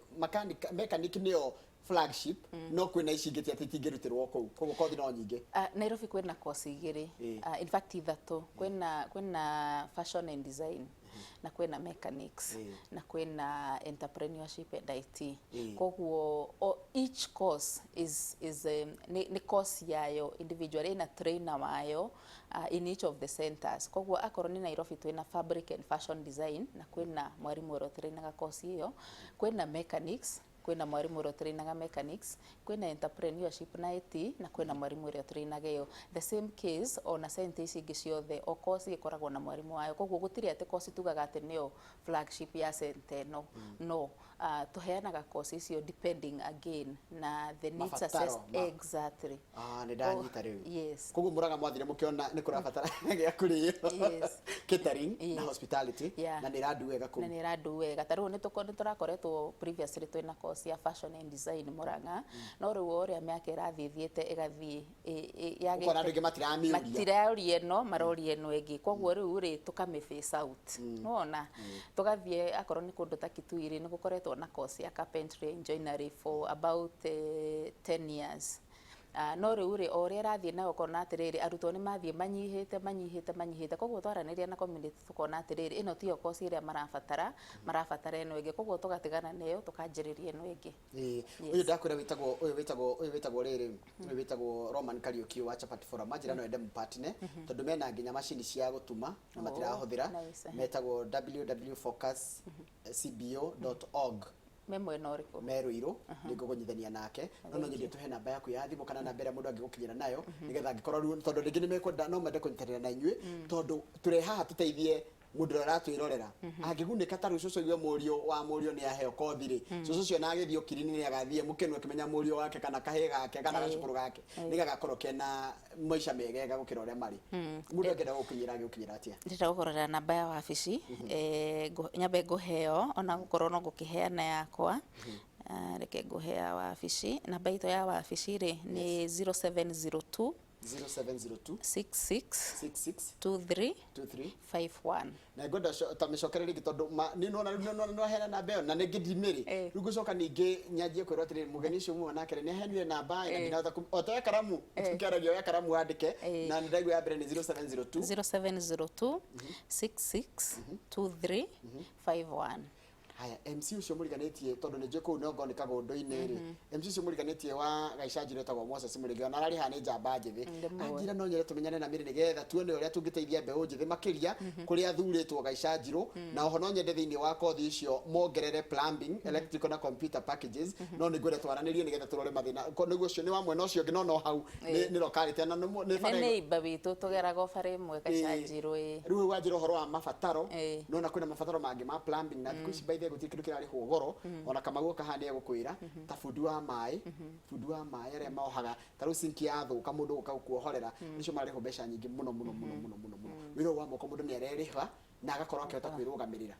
A: mechanic nĩyo flagship, no kwĩna ici ingĩ ti atĩ itingĩrutĩrwo kũu, koguo kothi no nyingĩ.
B: Nairobi kwĩna course igĩrĩ, in fact ithatũ. Kwĩna fashion and design, na kwĩna mechanics, na kwĩna entrepreneurship and IT. Koguo each course is nĩ course yayo individual, ĩna trainer wayo in each of the centers. Koguo akorwo nĩ Nairobi twĩna fabric and fashion design, na kwĩna mwarimũ ũrĩa ũtrainaga course ĩyo, kwĩna mechanics, kwĩna mwarimũ ũrĩa ũtrainaga mechanics, kwĩna entrepreneurship na IT, na kwĩna mwarimũ ũrĩa ũtrainaga ĩyo. The same case ona center ici ingĩ ciothe, o course ĩkoragwo na mwarimũ wayo. Koguo gũtirĩ atĩ course tugaga atĩ nĩyo flagship ya center ĩno. No tũheanaga course icio depending again na the needs
A: Mabataro
B: assessed. Exactly.
A: Ah, nĩ ndanyita rĩu.
B: Yes.
A: Koguo Mũrang'a mwathire mũkĩona nĩ kũrabatara gĩa kũrĩo, catering na hospitality, na nĩ ĩrandu wega kũu.
B: Na nĩ ĩrandu wega. Ta rĩu nĩ tũrakoretwo previously twĩna course ya fashion and design Murang'a, no rĩu o ũrĩa mĩaka ĩrathiĩ thiĩte ĩgathiĩ yagĩte.
A: Ũkona andũ aingĩ matiramĩũria.
B: Matiraũria ĩno, maroria ĩno ĩngĩ. Koguo rĩu rĩ, tũkamĩ phase out, nĩwona, tũgathiĩ akorwo nĩ kũndũ ta Kitui rĩ, nĩ gũkoretwo na course ya carpentry and joinery for about 10 years. No rĩu rĩ, o ũrĩa ĩrathiĩ nayo ũkona atĩrĩrĩ, arutwo nĩ mathiĩ manyihĩte, manyihĩte, manyihĩte. Koguo twaranĩria na community tũkona atĩrĩrĩ, ĩno tiyo course ĩrĩa marabatara, marabatara ĩno ĩngĩ. Koguo tũgatigana nayo, tũkanjĩrĩria ĩno ĩngĩ.
A: Ũyũ ndakwĩra wĩtagwo, ũyũ wĩtagwo rĩrĩ, ũyũ wĩtagwo Roman Kariuki wa Chapati Forum, anjĩra no ende mũpatine tondũ mena nginya macini cia gũtuma na matirahũthĩra.
B: Nice.
A: Metagwo www.focuscbo.org.
B: Me mwena ũrĩkũ?
A: Me Ruiru. Nĩ ngũkũnyithania nake, no nyende tũhe namba yaku ya thimũ kana namba ĩrĩa mũndũ angĩgũkinyĩra nayo, nĩgetha angĩkorwo rĩu, tondũ rĩngĩ nĩ mekwenda, no mende kũnyitanĩra na inyuĩ, tondũ tũrĩ haha tũteithie mũndũ ũrĩa ũratwĩrorera angĩgunĩka. Ta rĩu cũcũ aigue mũriũ wa mũriũ nĩ aheo kothi rĩ, cũcũ ũcio na agĩthiĩ ũkiri-inĩ nĩ agathiĩ mũkenu akĩmenya mũriũ wake kana kahĩĩ gake kana gacũkũrũ gake nĩ gagakorwo kena maica megega gũkĩra ũrĩa marĩ. Mũndũ angĩenda gũkinyĩra, angĩgũkinyĩra atĩa?
B: Ndĩrenda gũkũrorera namba ya wabici. Nyambe ngũheo, ona gũkorwo no ngũkĩheana yakwa. Reke ngũhe ya wabici. Namba itũ ya wabici rĩ nĩ 0702
A: 0702
B: 66
A: 66
B: 23
A: 23
B: 51.
A: Na ngwenda ta mĩcokere rĩngĩ, tondũ nĩ nona nĩ waheana namba ĩyo na nĩngĩ ndimĩrĩ. Rĩu ngũcoka ningĩ nyanjie kwĩrwo atĩrĩrĩ, mũgeni ũcio muma nake nĩ aheanire namba na ndinahota o ta oya karamu, tũkĩaragia, oya karamu wandĩke. Na nĩ ndaigua ya mbere nĩ 0702
B: 0702 66 23 51.
A: Haya, MC ũcio mũriganĩtie, tondũ nĩ njũĩ kũu nongo nĩ kagũndũ-inĩ rĩ, MC ũcio mũriganĩtie wa Gaicanjirũ etagwo Moses Mũrĩngĩ, ona ararĩ haha, nĩ njamba njĩthĩ.
B: Ndĩmũĩ.
A: Anjĩra no nyende tũmenyane na Mĩrĩ nĩgetha tuone ũrĩa tũngĩteithia mbeũ njĩthĩ makĩria kũrĩa athurĩtwo Gaicanjirũ. Na oho no nyende thĩinĩ wa kothi icio mongerere plumbing, electrical na computer packages. No nĩ ngwenda twaranĩrie nĩgetha tũrore mathĩna. Nĩguo ũcio nĩ wa mwena ũcio ũngĩ, no hau nĩ locality na nĩ
B: nĩ
A: bara
B: neighbor witũ, tũgeraga bara ĩmwe Gacanjirũ, ĩĩ.
A: Rĩu wanjĩra ũhoro wa mabataro, nona kwĩna mabataro mangĩ ma plumbing, na thikũ ici by the way gũtirĩ kĩndũ kĩrarĩhwo goro. Ona Kamau oka haha nĩ egũkwĩra, ta bundi wa maĩ, bundi wa maĩ arĩa mohaga, ta rĩu sinki yathũka mũndũ gũka gũkuohorera, nĩcio mararĩhwo mbeca nyingĩ mũno mũno mũno mũno mũno mũno. Wĩra ũyũ wa moko mũndũ nĩ arerĩha na agakorwo akĩhota kwĩrũgamĩrĩra.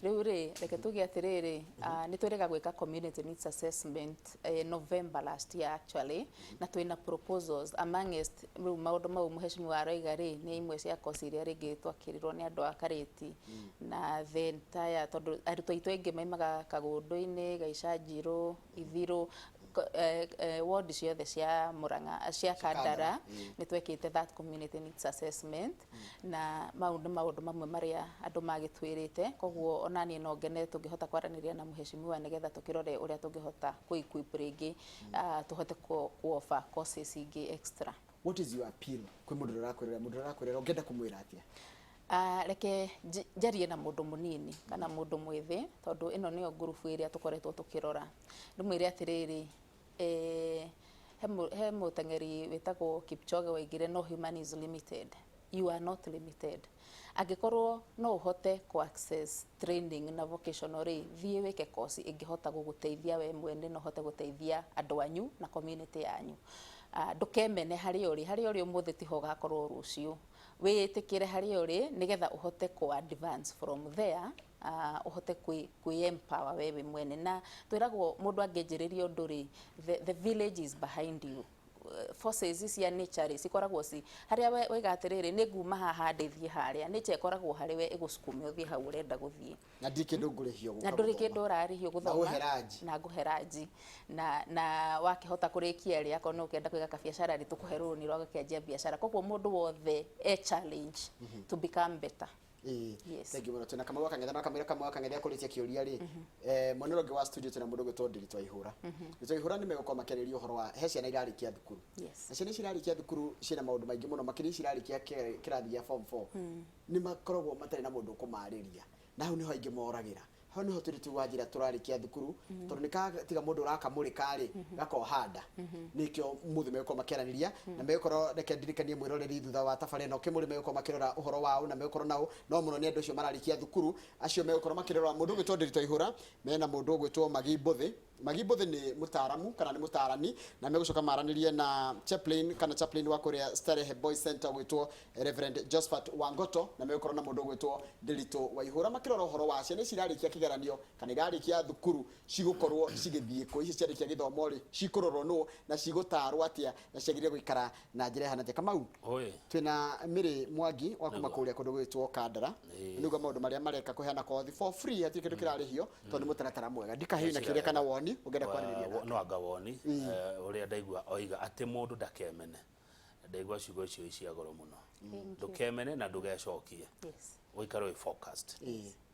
B: Rĩu rĩ, reke tuge atĩrĩrĩ, nĩ twĩrĩga gwĩka community needs assessment November last year actually, na twĩna proposals amongst rĩu maũndũ mau mũheshimiwa aroiga rĩ, nĩ imwe cia kosi iria rĩngĩ twakĩrirwo nĩ andũ a Karĩti na the entire, tondũ arutwo aitũ aingĩ maimaga Kagũndũ-inĩ, Gaicanjirũ, Ithirũ, ward ciothe cia Murang'a, cia Kandara.
A: Kandara.
B: Nĩ twekĩte that community needs assessment, na mau nĩ maũndũ mamwe marĩa andũ magĩtwĩrĩte. Koguo ona niĩ no ngene tũngĩhota kwaranĩria na mũheshimiwa nĩgetha tũkĩrore ũrĩa tũngĩhota kũ-equip rĩngĩ, tũhote ku offer courses ingĩ extra.
A: What is your appeal kwĩ mũndũ ũrĩa ũrakwĩrora? Mũndũ ũrĩa ũrakwĩrora ũngĩenda kũmwĩra atĩa?
B: Reke njarie na mũndũ mũnini kana mũndũ mwĩthĩ, tondũ ĩno nĩyo ngurubu ĩrĩa tũkoretwo tũkĩrora. Ndĩmwĩre atĩrĩrĩ, he mũteng'eri wĩtagwo Kipchoge waigire, "No human is limited." You are not limited. Angĩkorwo no ũhote ku access training na vocational rĩ, thiĩ wĩke course ĩngĩhota gũgũteithia we mwene na ũhote gũteithia andũ anyu na community yanyu. Ndũkemene harĩa ũrĩ. Harĩa ũrĩ ũmũthĩ tiho ũgakorwo rũciũ. Wĩĩtĩkĩre harĩa ũrĩ nĩgetha ũhote kũ advance from there, ũhote kwĩ empower we wĩ mwene. Na twĩragwo mũndũ angĩanjĩrĩria ũndũ rĩ, the village is behind you. Forces cia nature rĩ, cikoragwo ci harĩa waiga atĩrĩrĩ, nĩ nguma haha ndĩthiĩ harĩa, nature ĩkoragwo harĩ we ĩgũcukume ũthiĩ hau ũrenda gũthiĩ.
A: Na ndirĩ kĩndũ ngũrĩhio gũka
B: Na ndũrĩ
A: gũthoma.
B: Kĩndũ ũrarĩhio gũthoma.
A: Ngũhe ranji.
B: Na ngũhe ranji, na wakĩhota kũrĩkia rĩ, akorwo nĩ ũkĩenda kũiga kabiacara rĩ, tũkũhe rũni rwa gũkĩanjia biacara. Koguo mũndũ wothe e challenge to become better. Yes.
A: Thank you mũno. Twĩna Kamau Akang'ethe, no kamwĩra Kamau Akang'ethe akũrĩtie kĩũria rĩ, mwena ũrĩa ũngĩ wa studio twĩna mũndũ ũgwĩtwo Ndiritu Waihũra. Ndiritu Waihũra nĩ megũkorwo makĩarĩrĩria ũhoro wa he ciana irarĩkia thukuru, na ciana ici irarĩkia thukuru ciĩna maũndũ maingĩ mũno, makĩria ici irarĩkia kĩrathi gĩa form 4, nĩ makoragwo matarĩ na mũndũ ũkũmarĩria, na hau nĩho aingĩ moragĩra. Hau nĩho tũrĩ tu wanjĩra tũrarĩkia thukuru, tondũ nĩ tiga mũndũ ũrakamũrĩka rĩ, gakoha nda. Nĩkĩo mũthĩ megũkorwo makĩaranĩria na megũkorwo, reke ndirikanie mwĩroreri, thutha wa tabarĩra ĩno kĩmũrĩ megũkorwo makĩrora ũhoro wao na megũkorwo nao no mũno nĩ andũ acio mararĩkia thukuru, acio megũkorwo makĩrora mũndũ ũgwĩtwo Ndiritu Waihũra mena mũndũ ũgwĩtwo Magi Mbũthĩ. Magi Mbũthĩ nĩ mũtaaramu kana nĩ mũtaarani, na megũcoka maranĩrie na chaplain kana chaplain wa kũrĩa Starehe Boys Center ũgwĩtwo Reverend Josephat Wangoto, na megũkorwo na mũndũ ũgwĩtwo Ndiritu Waihũra makĩrora ũhoro wa ciana ici irarĩkia kĩgeranio kana irarĩkia thukuru, cigũkorwo cigĩthiĩ kũ? Ici ciarĩkia gĩthomo rĩ, cikũrorwo nũ na cigũtarwo atĩa na ciagĩrĩire gũikara na njĩra ĩhana atĩa? Kamau,
C: Oi.
A: twĩna Mĩrĩ Mwangi wa kuma kũrĩa kũndũ gwĩtwo Kandara. Nĩguo maũndũ marĩa mareka kũheana kothi for free, hatirĩ kĩndũ kĩrarĩhio, tondũ nĩ mũtaratara mwega. Ndikahĩu na kĩũria kana woni ũngĩenda kwarĩrĩria nake.
C: No anga woni, ũrĩa ndaigua oiga atĩ mũndũ ndakemene, ndaigua ciugo icio cia goro mũno. Ndũkemene na ndũgecokie, ũikare wĩ focused.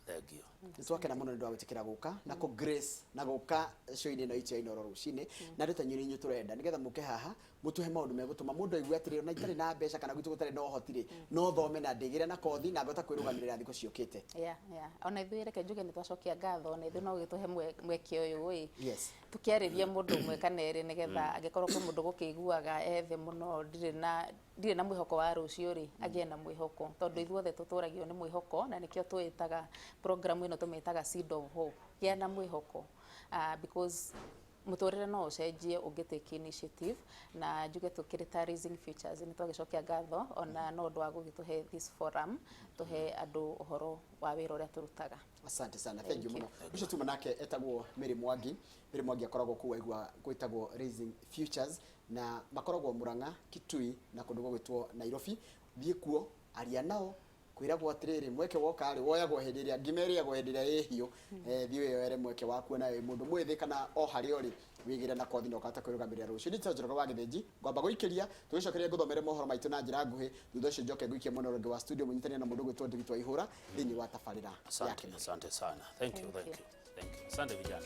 C: Thank you.
A: Nĩ twakena mũno nĩ ũndũ wa gwĩtĩkĩra gũka na kũ grace na gũka show-inĩ ĩno itũ ya Inooro rũcinĩ. Na andũ ta inyuĩ nĩ inyuĩ tũrenda nĩgetha mũke haha mũtũhe maũndũ megũtũma mũndũ aigue atĩrĩ, ona itarĩ na mbeca kana gwitũ gũtarĩ na ũhoti rĩ, no thome na ndĩgĩre na kothi na ngota kwĩrũgamĩrĩra thikũ ciũkĩte.
B: Yeah. Ona ithuĩ, reke njuge nĩ twacokia ngatho, ona ithuĩ no gĩtũhe mweke ũyũ ĩ tũkĩarĩrie mũndũ ũmwe kana erĩ, nĩgetha angĩkorwo kwĩ mũndũ gũkĩiguaga ethĩ mũno, ndirĩ na mwĩhoko wa rũciũ rĩ, agĩe na mwĩhoko, tondũ ithuothe tũtũragio nĩ mwĩhoko, na nĩkĩo twĩtaga program ĩno, tũmĩtaga Seed of Hope. Gĩa na mwĩhoko, because mũtũrĩre no ũcenjie ũngĩ take initiative. Na njuge tũkĩrĩ ta Raising Futures nĩ twagĩcokia ngatho ona no ũndũ wa gũgĩtũhe this forum, tũhe andũ ũhoro wa wĩra ũrĩa tũrutaga.
A: Asante sana, thank you
B: Thank you.
A: mũno. Ũcio tuma nake etagwo Mary Mwangi. Mary Mwangi akoragwo kũu waigua gwĩtagwo Raising Futures, na makoragwo Murang'a, Kitui na kũndũ gũgwĩtwo Nairobi. Thiĩ kuo, aria nao. Kwĩragwo atĩrĩrĩ, mweke woka rĩ, woyagwo hĩndĩ ĩrĩa ngima ĩrĩagwo hĩndĩ ĩrĩa ĩ hiũ. Thiĩ wĩyoere mweke waku na wĩ mũndũ mwĩthĩ kana o harĩa ũrĩ, wĩgĩre na kothi na ũkahota kwĩrũgamĩrĩra rũciũ. Nditũ Njoroge wa Gĩthĩnji, ngwamba gũikĩria tũgĩcokeria ngũthomere mohoro maitũ na njĩra nguhĩ. Thutha ũcio njoke ngũikie mwena ũrĩa ũngĩ wa studio, mũnyitania na mũndũ ũgwĩtwo Ndĩgitwa Ihũra thĩinĩ wa tabarĩra ya
C: Asante.
A: Kĩmũrĩ.
C: Asante sana, thank you.
B: Thank
C: Thank
B: you.
C: you, thank you. Asante vijana.